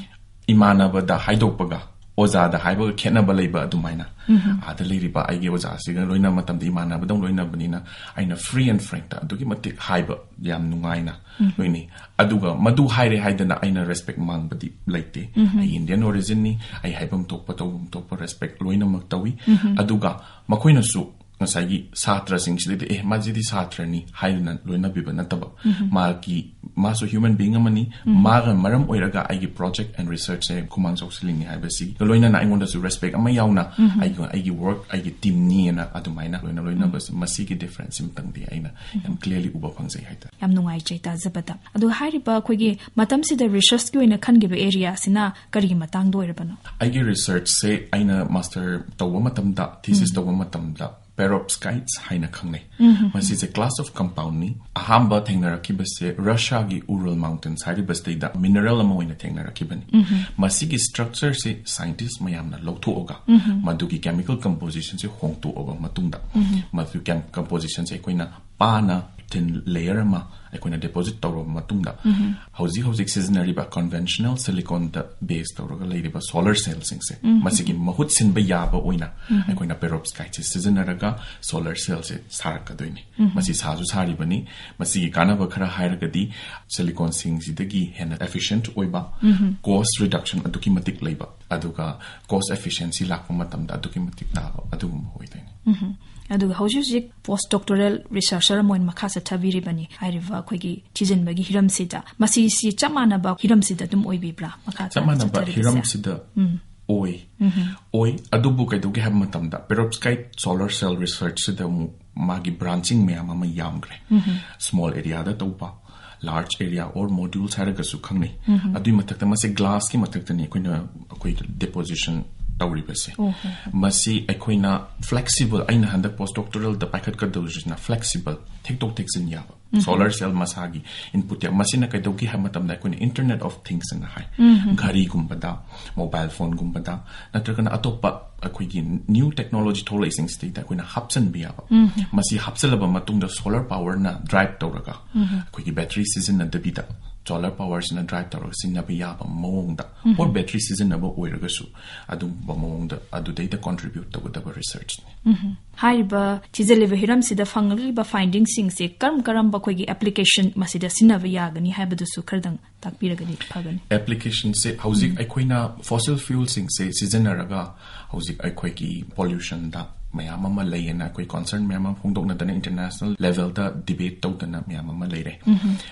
ꯏꯃꯥꯟꯅꯕꯗ ꯍꯥꯏꯗꯣꯛꯄꯒ ꯑꯣꯖꯥꯗ ꯍꯥꯏꯕꯒ ꯈꯦꯠꯅꯕ ꯂꯩꯕ ꯑꯗꯨꯃꯥꯏꯅ꯫ ꯑꯥꯗ ꯂꯩꯔꯤꯕ ꯑꯩꯒꯤ ꯑꯣꯖꯥꯁꯤꯒ ꯂꯣꯏꯅꯕ ꯃꯇꯝꯗ ꯏꯃꯥꯟꯅꯕꯗꯧ ꯂꯣꯏꯅꯕꯅꯤꯅ ꯑꯩꯅ free and frankꯇ ꯑꯗꯨꯛꯀꯤ ꯃꯇꯤꯛ ꯍꯥꯏꯕ ꯌꯥꯝ ꯅꯨꯡꯉꯥꯏꯅ ꯂꯣꯏꯅꯩ꯫ ꯑꯗꯨꯒ ꯃꯗꯨ ꯍꯥꯏꯔꯦ ꯍꯥꯏꯗꯅ ꯑꯩꯅ respect ꯃꯥꯡꯕꯗꯤ ꯂꯩꯇꯦ꯫ ꯑꯩ Indian originꯅꯤ, ꯑꯩ ꯍꯥꯏꯐꯝ ꯊꯣꯛꯄ ꯇꯧꯐꯝ ꯊꯣꯛꯄ respect ꯂꯣꯏꯅꯃꯛ ꯇꯧꯏ꯫ ꯑꯗꯨꯒ ꯃꯈꯣꯏꯅꯁꯨ ꯉꯁꯥꯏꯒꯤ ꯁꯥꯇ꯭ꯔꯁꯤꯡꯁꯤꯗꯗꯤ, "ꯑꯦ, ꯃꯥꯁꯤꯗꯤ ꯁꯥꯇ꯭ꯔꯅꯤ" ꯍꯥꯏꯗꯨꯅ ꯂꯣꯏꯅꯕꯤꯕ ꯅꯠꯇꯕ, ꯃꯥꯒꯤ, ꯃꯥꯁꯨ human being ꯑꯃꯅꯤ, ꯃꯥꯒ ꯃꯔꯝ ꯑꯣꯏꯔꯒ ꯑꯩꯒꯤ project and researchꯁꯦ ꯈꯨꯃꯥꯡ ꯆꯥꯎꯁꯤꯜꯂꯤꯅꯤ ꯍꯥꯏꯕꯁꯤ ꯂꯣꯏꯅꯅ ꯑꯩꯉꯣꯟꯗꯁꯨ respect ꯑꯃ ꯌꯥꯎꯅ ꯑꯩꯒꯤ, ꯑꯩꯒꯤ work, ꯑꯩꯒꯤ teamꯅꯤꯅ ꯑꯗꯨꯃꯥꯏꯅ ꯂꯣꯏꯅ ꯂꯣꯏꯅꯕꯁꯦ, ꯃꯁꯤꯒꯤ difference ꯑꯃꯇꯪꯗꯤ ꯑꯩꯅ ꯌꯥꯝ clearly ꯎꯕ ꯐꯪꯖꯩ ꯍꯥꯏꯇꯥꯔꯦ꯫ ꯌꯥꯝ ꯅꯨꯡꯉꯥꯏꯖꯩ ꯇꯥꯖꯕꯗ꯫ ꯑꯗꯨꯒ ꯍꯥꯏꯔꯤꯕ ꯑꯩꯈꯣꯏꯒꯤ ꯃꯇꯝꯁꯤꯗ researchꯀꯤ ꯑꯣꯏꯅ ꯈꯟꯈꯤꯕ areaꯁꯤꯅ ꯀꯔꯤꯒꯤ ꯃꯇꯥꯡꯗ ꯑꯣꯏꯔꯕꯅꯣ? ꯑꯩꯒꯤ researchꯁꯦ ꯑꯩꯅ master ꯇꯧꯕ ꯃꯇꯝꯗ, thesis ꯇꯧꯕ ꯃꯇꯝꯗ perovskites ꯍꯥꯏꯅ ꯈꯪꯅꯩ꯫ ꯃꯁꯤꯁꯦ class of compoundꯅꯤ꯫ ꯑꯍꯥꯟꯕ ꯊꯦꯡꯅꯔꯛꯈꯤꯕꯁꯦ Russiaꯒꯤ Ural Mountains ꯍꯥꯏꯔꯤꯕꯁꯤꯗꯩꯗ mineral ꯑꯃ ꯑꯣꯏꯅ ꯊꯦꯡꯅꯔꯛꯈꯤꯕꯅꯤ꯫ ꯃꯁꯤꯒꯤ structureꯁꯦ scientist ꯃꯌꯥꯝꯅ ꯂꯧꯊꯣꯛꯑꯒ ꯃꯗꯨꯒꯤ chemical compositionꯁꯦ ꯍꯣꯡꯇꯣꯛꯑꯕ ꯃꯇꯨꯡꯗ, ꯃꯗꯨ chem-, compositionꯁꯦ ꯑꯩꯈꯣꯏꯅ ꯄꯥꯅ thin layer ꯑꯃ ꯑꯩꯈꯣꯏꯅ deposit ꯇꯧꯔꯕ ꯃꯇꯨꯡꯗ, ꯍꯧꯖꯤꯛ ꯍꯧꯖꯤꯛ ꯁꯤꯖꯤꯟꯅꯔꯤꯕ conventional siliconꯗ base ꯇꯧꯔꯒ ꯂꯩꯔꯤꯕ solar cellꯁꯤꯡꯁꯦ, ꯃꯁꯤꯒꯤ ꯃꯍꯨꯠ ꯁꯤꯟꯕ ꯌꯥꯕ ꯑꯣꯏꯅ ꯑꯩꯈꯣꯏꯅ perovskiteꯁꯦ ꯁꯤꯖꯤꯟꯅꯔꯒ solar cellꯁꯦ ꯁꯥꯔꯛꯀꯗꯣꯏꯅꯤ꯫ ꯃꯁꯤ ꯁꯥꯁꯨ ꯁꯥꯔꯤꯕꯅꯤ꯫ ꯃꯁꯤꯒꯤ ꯀꯥꯟꯅꯕ ꯈꯔ ꯍꯥꯏꯔꯒꯗꯤ, siliconꯁꯤꯡꯁꯤꯗꯒꯤ ꯍꯦꯟꯅ efficient ꯑꯣꯏꯕ, cost reduction ꯑꯗꯨꯛꯀꯤ ꯃꯇꯤꯛ ꯂꯩꯕ, ꯑꯗꯨꯒ cost efficiency ꯂꯥꯛꯄ ꯃꯇꯝꯗ ꯑꯗꯨꯛꯀꯤ ꯃꯇꯤꯛ ꯇꯥꯕ ꯑꯗꯨꯒꯨꯝꯕ ꯑꯣꯏꯗꯣꯏꯅꯤ꯫ ꯑꯗꯨꯒ ꯍꯧꯖꯤꯛ ꯍꯧꯖꯤꯛ post doctoral researcher ꯑꯃ ꯑꯣꯏꯅ ꯃꯈꯥ ꯆꯠꯊꯕꯤꯔꯤꯕꯅꯤ꯫ ꯍꯥꯏꯔꯤꯕ ꯑꯩꯈꯣꯏꯒꯤ ꯊꯤꯖꯤꯟꯕꯒꯤ ꯍꯤꯔꯝꯁꯤꯗ, ꯃꯁꯤꯁꯤ ꯆꯞ ꯃꯥꯟꯅꯕ ꯍꯤꯔꯝꯁꯤꯗ ꯑꯗꯨꯝ ꯑꯣꯏꯕꯤꯕ꯭ꯔꯥ ꯃꯈꯥ ꯆꯞ ꯇꯥꯅ ꯃꯥꯟꯅꯕ ꯆꯠꯊꯔꯤꯕꯁꯦ? ꯍꯤꯔꯝꯁꯤꯗ ꯑꯣꯏ꯫ ꯑꯣꯏ꯫ ꯑꯗꯨꯕꯨ ꯀꯩꯗꯧꯒꯦ ꯍꯥꯏꯕ ꯃꯇꯝꯗ, perovskite solar cell research ꯁꯤꯗ ꯑꯃꯨꯛ ꯃꯥꯒꯤ branching ꯃꯌꯥꯝ ꯑꯃ ꯌꯥꯝꯈ꯭ꯔꯦ꯫ Small area ꯗ ꯇꯧꯕ, large area or modules ꯍꯥꯏꯔꯒꯁꯨ ꯈꯪꯅꯩ꯫ ꯑꯗꯨꯒꯤ ꯃꯊꯛꯇ ꯃꯁꯤ glass ꯀꯤ ꯃꯊꯛꯇꯅꯤ ꯑꯩꯈꯣꯏꯅ, ꯑꯩꯈꯣꯏ deposition ꯇꯧꯔꯤꯕꯁꯦ꯫ ꯃꯁꯤ ꯑꯩꯈꯣꯏꯅ flexible, ꯑꯩꯅ ꯍꯟꯗꯛ post doctoral ꯗ ꯄꯥꯏꯈꯠꯀꯗꯧꯔꯤꯁꯤꯅ flexible, ꯊꯦꯛꯇꯣꯛ ꯊꯦꯛꯆꯤꯟ ꯌꯥꯕ꯫ Solar cell ꯃꯁꯥꯒꯤ input ꯌꯥ-, ꯃꯁꯤꯅ ꯀꯩꯗꯧꯒꯦ ꯍꯥꯏꯕ ꯃꯇꯝꯗ ꯑꯩꯈꯣꯏꯅ Internet of Things ꯑꯅ ꯍꯥꯏ꯫ ꯘꯔꯤꯒꯨꯝꯕꯗ, mobile phone ꯒꯨꯝꯕꯗ, ꯅꯠꯇ꯭ꯔꯒꯅ ꯑꯇꯣꯞꯄ ꯑꯩꯈꯣꯏꯒꯤ new technology ꯊꯣꯛꯂꯛꯏꯁꯤꯡꯁꯤꯗꯩꯗ ꯑꯩꯈꯣꯏꯅ ꯍꯥꯞꯆꯤꯟꯕ ꯌꯥꯕ꯫ ꯃꯁꯤ ꯍꯥꯞꯆꯤꯜꯂꯕ ꯃꯇꯨꯡꯗ solar power ꯅ drive ꯇꯧꯔꯒ, ꯑꯩꯈꯣꯏꯒꯤ battery ꯁꯤꯖꯤꯟꯅꯗꯕꯤꯗ solar power ꯁꯤꯅ drive ꯇꯧꯔꯒ ꯁꯤꯖꯤꯟꯅꯕ ꯌꯥꯕ ꯃꯑꯣꯡꯗ, or battery ꯁꯤꯖꯤꯟꯅꯕ ꯑꯣꯏꯔꯒꯁꯨ ꯑꯗꯨꯒꯨꯝꯕ ꯃꯑꯣꯡꯗ ꯑꯗꯨꯗꯩꯗ contribute ꯇꯧꯒꯗꯕ research ꯅꯤ꯫ ꯍꯥꯏꯔꯤꯕ ꯊꯤꯖꯤꯜꯂꯤꯕ ꯍꯤꯔꯝꯁꯤꯗ ꯐꯪꯂꯛꯂꯤꯕ finding ꯁꯤꯡꯁꯦ ꯀꯔꯝ ꯀꯔꯝꯕ ꯑꯩꯈꯣꯏꯒꯤ application ꯃꯁꯤꯗ ꯁꯤꯖꯤꯟꯅꯕ ꯌꯥꯒꯅꯤ ꯍꯥꯏꯕꯗꯨꯁꯨ ꯈꯔꯗꯪ ꯇꯥꯛꯄꯤꯔꯒꯗꯤ ꯐꯒꯅꯤ꯫ Application ꯁꯦ ꯍꯧꯖꯤꯛ ꯑꯩꯈꯣꯏꯅ fossil fuel ꯁꯤꯡꯁꯦ ꯁꯤꯖꯤꯟꯅꯔꯒ ꯍꯧꯖꯤꯛ ꯑꯩꯈꯣꯏꯒꯤ pollution ꯗ ꯃꯌꯥꯝ ꯑꯃ ꯂꯩꯌꯦꯅ ꯑꯩꯈꯣꯏ concern ꯃꯌꯥꯝ ꯑꯃ ꯐꯣꯡꯗꯣꯛꯅꯗꯅ international level ꯗ debate ꯇꯧꯗꯅ ꯃꯌꯥꯝ ꯑꯃ ꯂꯩꯔꯦ꯫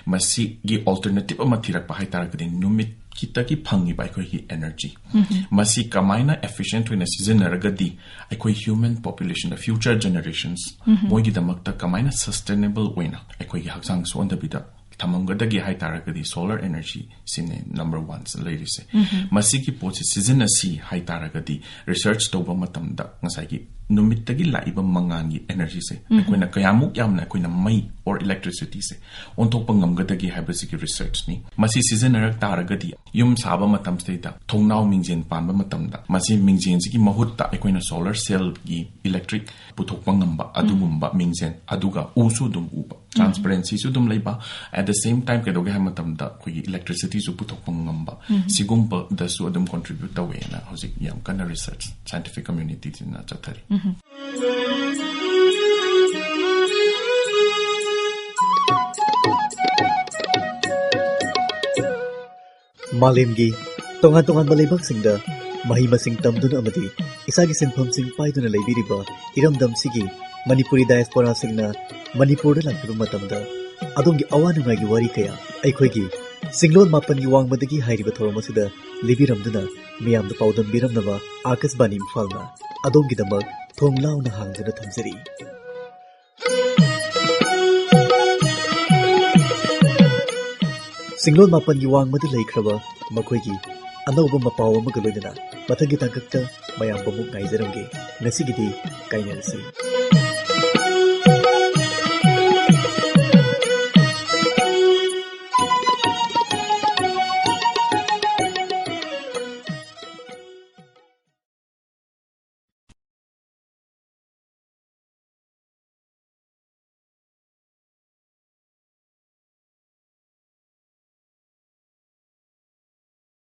ꯃꯁꯤꯒꯤ alternative ꯑꯃ ꯊꯤꯔꯛꯄ ꯍꯥꯏꯇꯥꯔꯒꯗꯤ ꯅꯨꯃꯤꯠꯀꯤꯗꯒꯤ ꯐꯪꯉꯤꯕ ꯑꯩꯈꯣꯏꯒꯤ energy ꯃꯁꯤ ꯀꯃꯥꯏꯅ efficient ꯑꯣꯏꯅ ꯁꯤꯖꯤꯟꯅꯔꯒꯗꯤ ꯑꯩꯈꯣꯏ human population ꯗ, future generations ꯃꯣꯏꯒꯤꯗꯃꯛꯇ ꯀꯃꯥꯏꯅ sustainable ꯑꯣꯏꯅ ꯑꯩꯈꯣꯏꯒꯤ ꯍꯛꯆꯥꯡ ꯁꯣꯛꯍꯟꯗꯕꯤꯗ ꯊꯝꯃꯝꯒꯗꯒꯦ ꯍꯥꯏꯇꯥꯔꯒꯗꯤ solar energy ꯁꯤꯅꯦ number one ꯁꯤꯗ ꯂꯩꯔꯤꯁꯦ꯫ ꯃꯁꯤꯒꯤ ꯄꯣꯠꯁꯤ ꯁꯤꯖꯤꯟꯅꯁꯤ ꯍꯥꯏꯇꯥꯔꯒꯗꯤ research ꯇꯧꯕ ꯃꯇꯝꯗ ꯉꯁꯥꯏꯒꯤ ꯅꯨꯃꯤꯠꯇꯒꯤ ꯂꯥꯛꯏꯕ ꯃꯉꯥꯜꯒꯤ energy ꯁꯦ ꯑꯩꯈꯣꯏꯅ ꯀꯌꯥꯃꯨꯛ ꯌꯥꯝꯅ ꯑꯩꯈꯣꯏꯅ ꯃꯩ or electricity ꯁꯦ ꯑꯣꯟꯊꯣꯛꯄ ꯉꯝꯒꯗꯒꯦ ꯍꯥꯏꯕꯁꯤꯒꯤ research ꯅꯤ꯫ ꯃꯁꯤ ꯁꯤꯖꯤꯟꯅꯔꯛ ꯇꯥꯔꯒꯗꯤ ꯌꯨꯝ ꯁꯥꯕ ꯃꯇꯝꯁꯤꯗꯩꯗ ꯊꯣꯡꯅꯥꯎ ꯃꯤꯡꯖꯦꯜ ꯄꯥꯟꯕ ꯃꯇꯝꯗ ꯃꯁꯤ ꯃꯤꯡꯖꯦꯜꯁꯤꯒꯤ ꯃꯍꯨꯠꯇ ꯑꯩꯈꯣꯏꯅ solar cell ꯒꯤ electric ꯄꯨꯊꯣꯛꯄ ꯉꯝꯕ ꯑꯗꯨꯒꯨꯝꯕ ꯃꯤꯡꯖꯦꯜ, ꯑꯗꯨꯒ ꯎꯁꯨ ꯑꯗꯨꯝ ꯎꯕ, transparency ꯁꯨ ꯑꯗꯨꯝ ꯂꯩꯕ, at the same time ꯀꯩꯗꯧꯒꯦ ꯍꯥꯏꯕ ꯃꯇꯝꯗ ꯑꯩꯈꯣꯏꯒꯤ electricity ꯁꯨ ꯄꯨꯊꯣꯛꯄ ꯉꯝꯕ, ꯁꯤꯒꯨꯝꯕꯗꯁꯨ ꯑꯗꯨꯝ contribute ꯇꯧꯋꯦꯅ ꯍꯧꯖꯤꯛ ꯌꯥꯝ ꯀꯟꯅ research scientific community ꯁꯤꯅ ꯆꯠꯊꯔꯤ꯫ ꯃꯥꯂꯦꯝꯒꯤ ꯇꯣꯉꯥꯟ ꯇꯣꯉꯥꯟꯕ ꯂꯩꯕꯥꯛꯁꯤꯡꯗ ꯃꯍꯩ ꯃꯁꯤꯡ ꯇꯝꯗꯨꯅ ꯑꯃꯗꯤ ꯏꯁꯥꯒꯤ ꯁꯤꯟꯐꯝꯁꯤꯡ ꯄꯥꯏꯗꯨꯅ ꯂꯩꯕꯤꯔꯤꯕ ꯏꯔꯝꯗꯝꯁꯤꯒꯤ ꯃꯅꯤꯄꯨꯔꯤ diaspora ꯁꯤꯡꯅ ꯃꯅꯤꯄꯨꯔꯗ ꯂꯥꯛꯄꯤꯕ ꯃꯇꯝꯗ ꯑꯗꯣꯝꯒꯤ ꯑꯋꯥ ꯅꯨꯡꯉꯥꯏꯒꯤ ꯋꯥꯔꯤ ꯀꯌꯥ ꯑꯩꯈꯣꯏꯒꯤ ꯆꯤꯡꯂꯣꯟ ꯃꯥꯄꯟꯒꯤ ꯋꯥꯡꯃꯗꯒꯤ ꯍꯥꯏꯔꯤꯕ ꯊꯧꯔꯝ ꯑꯁꯤꯗ ꯂꯤꯕꯤꯔꯝꯗꯨꯅ ꯃꯤꯌꯥꯝꯗ ꯄꯥꯎꯗꯝꯕꯤꯔꯝꯅꯕ ꯑꯥꯀꯥꯁꯕꯥꯅꯤ ꯏꯝꯐꯥꯜꯅ ꯑꯗꯣꯝꯒꯤꯗꯃꯛ ꯊꯣꯡ ꯂꯥꯎꯅ ꯍꯥꯡꯗꯨꯅ ꯊꯝꯖꯔꯤ꯫ ꯆꯤꯡꯂꯣꯟ ꯃꯥꯄꯟꯒꯤ ꯋꯥꯡꯃꯗ ꯂꯩꯈ꯭ꯔꯕ ꯃꯈꯣꯏꯒꯤ ꯑꯅꯧꯕ ꯃꯄꯥꯎ ꯑꯃꯒ ꯂꯣꯏꯅꯅ ꯃꯊꯪꯒꯤ ꯇꯥꯡꯀꯛꯇ ꯃꯌꯥꯝꯕꯨ ꯑꯃꯨꯛ ꯉꯥꯏꯖꯔꯝꯒꯦ꯫ ꯉꯁꯤꯒꯤꯗꯤ ꯀꯥꯏꯅꯔꯁꯤ꯫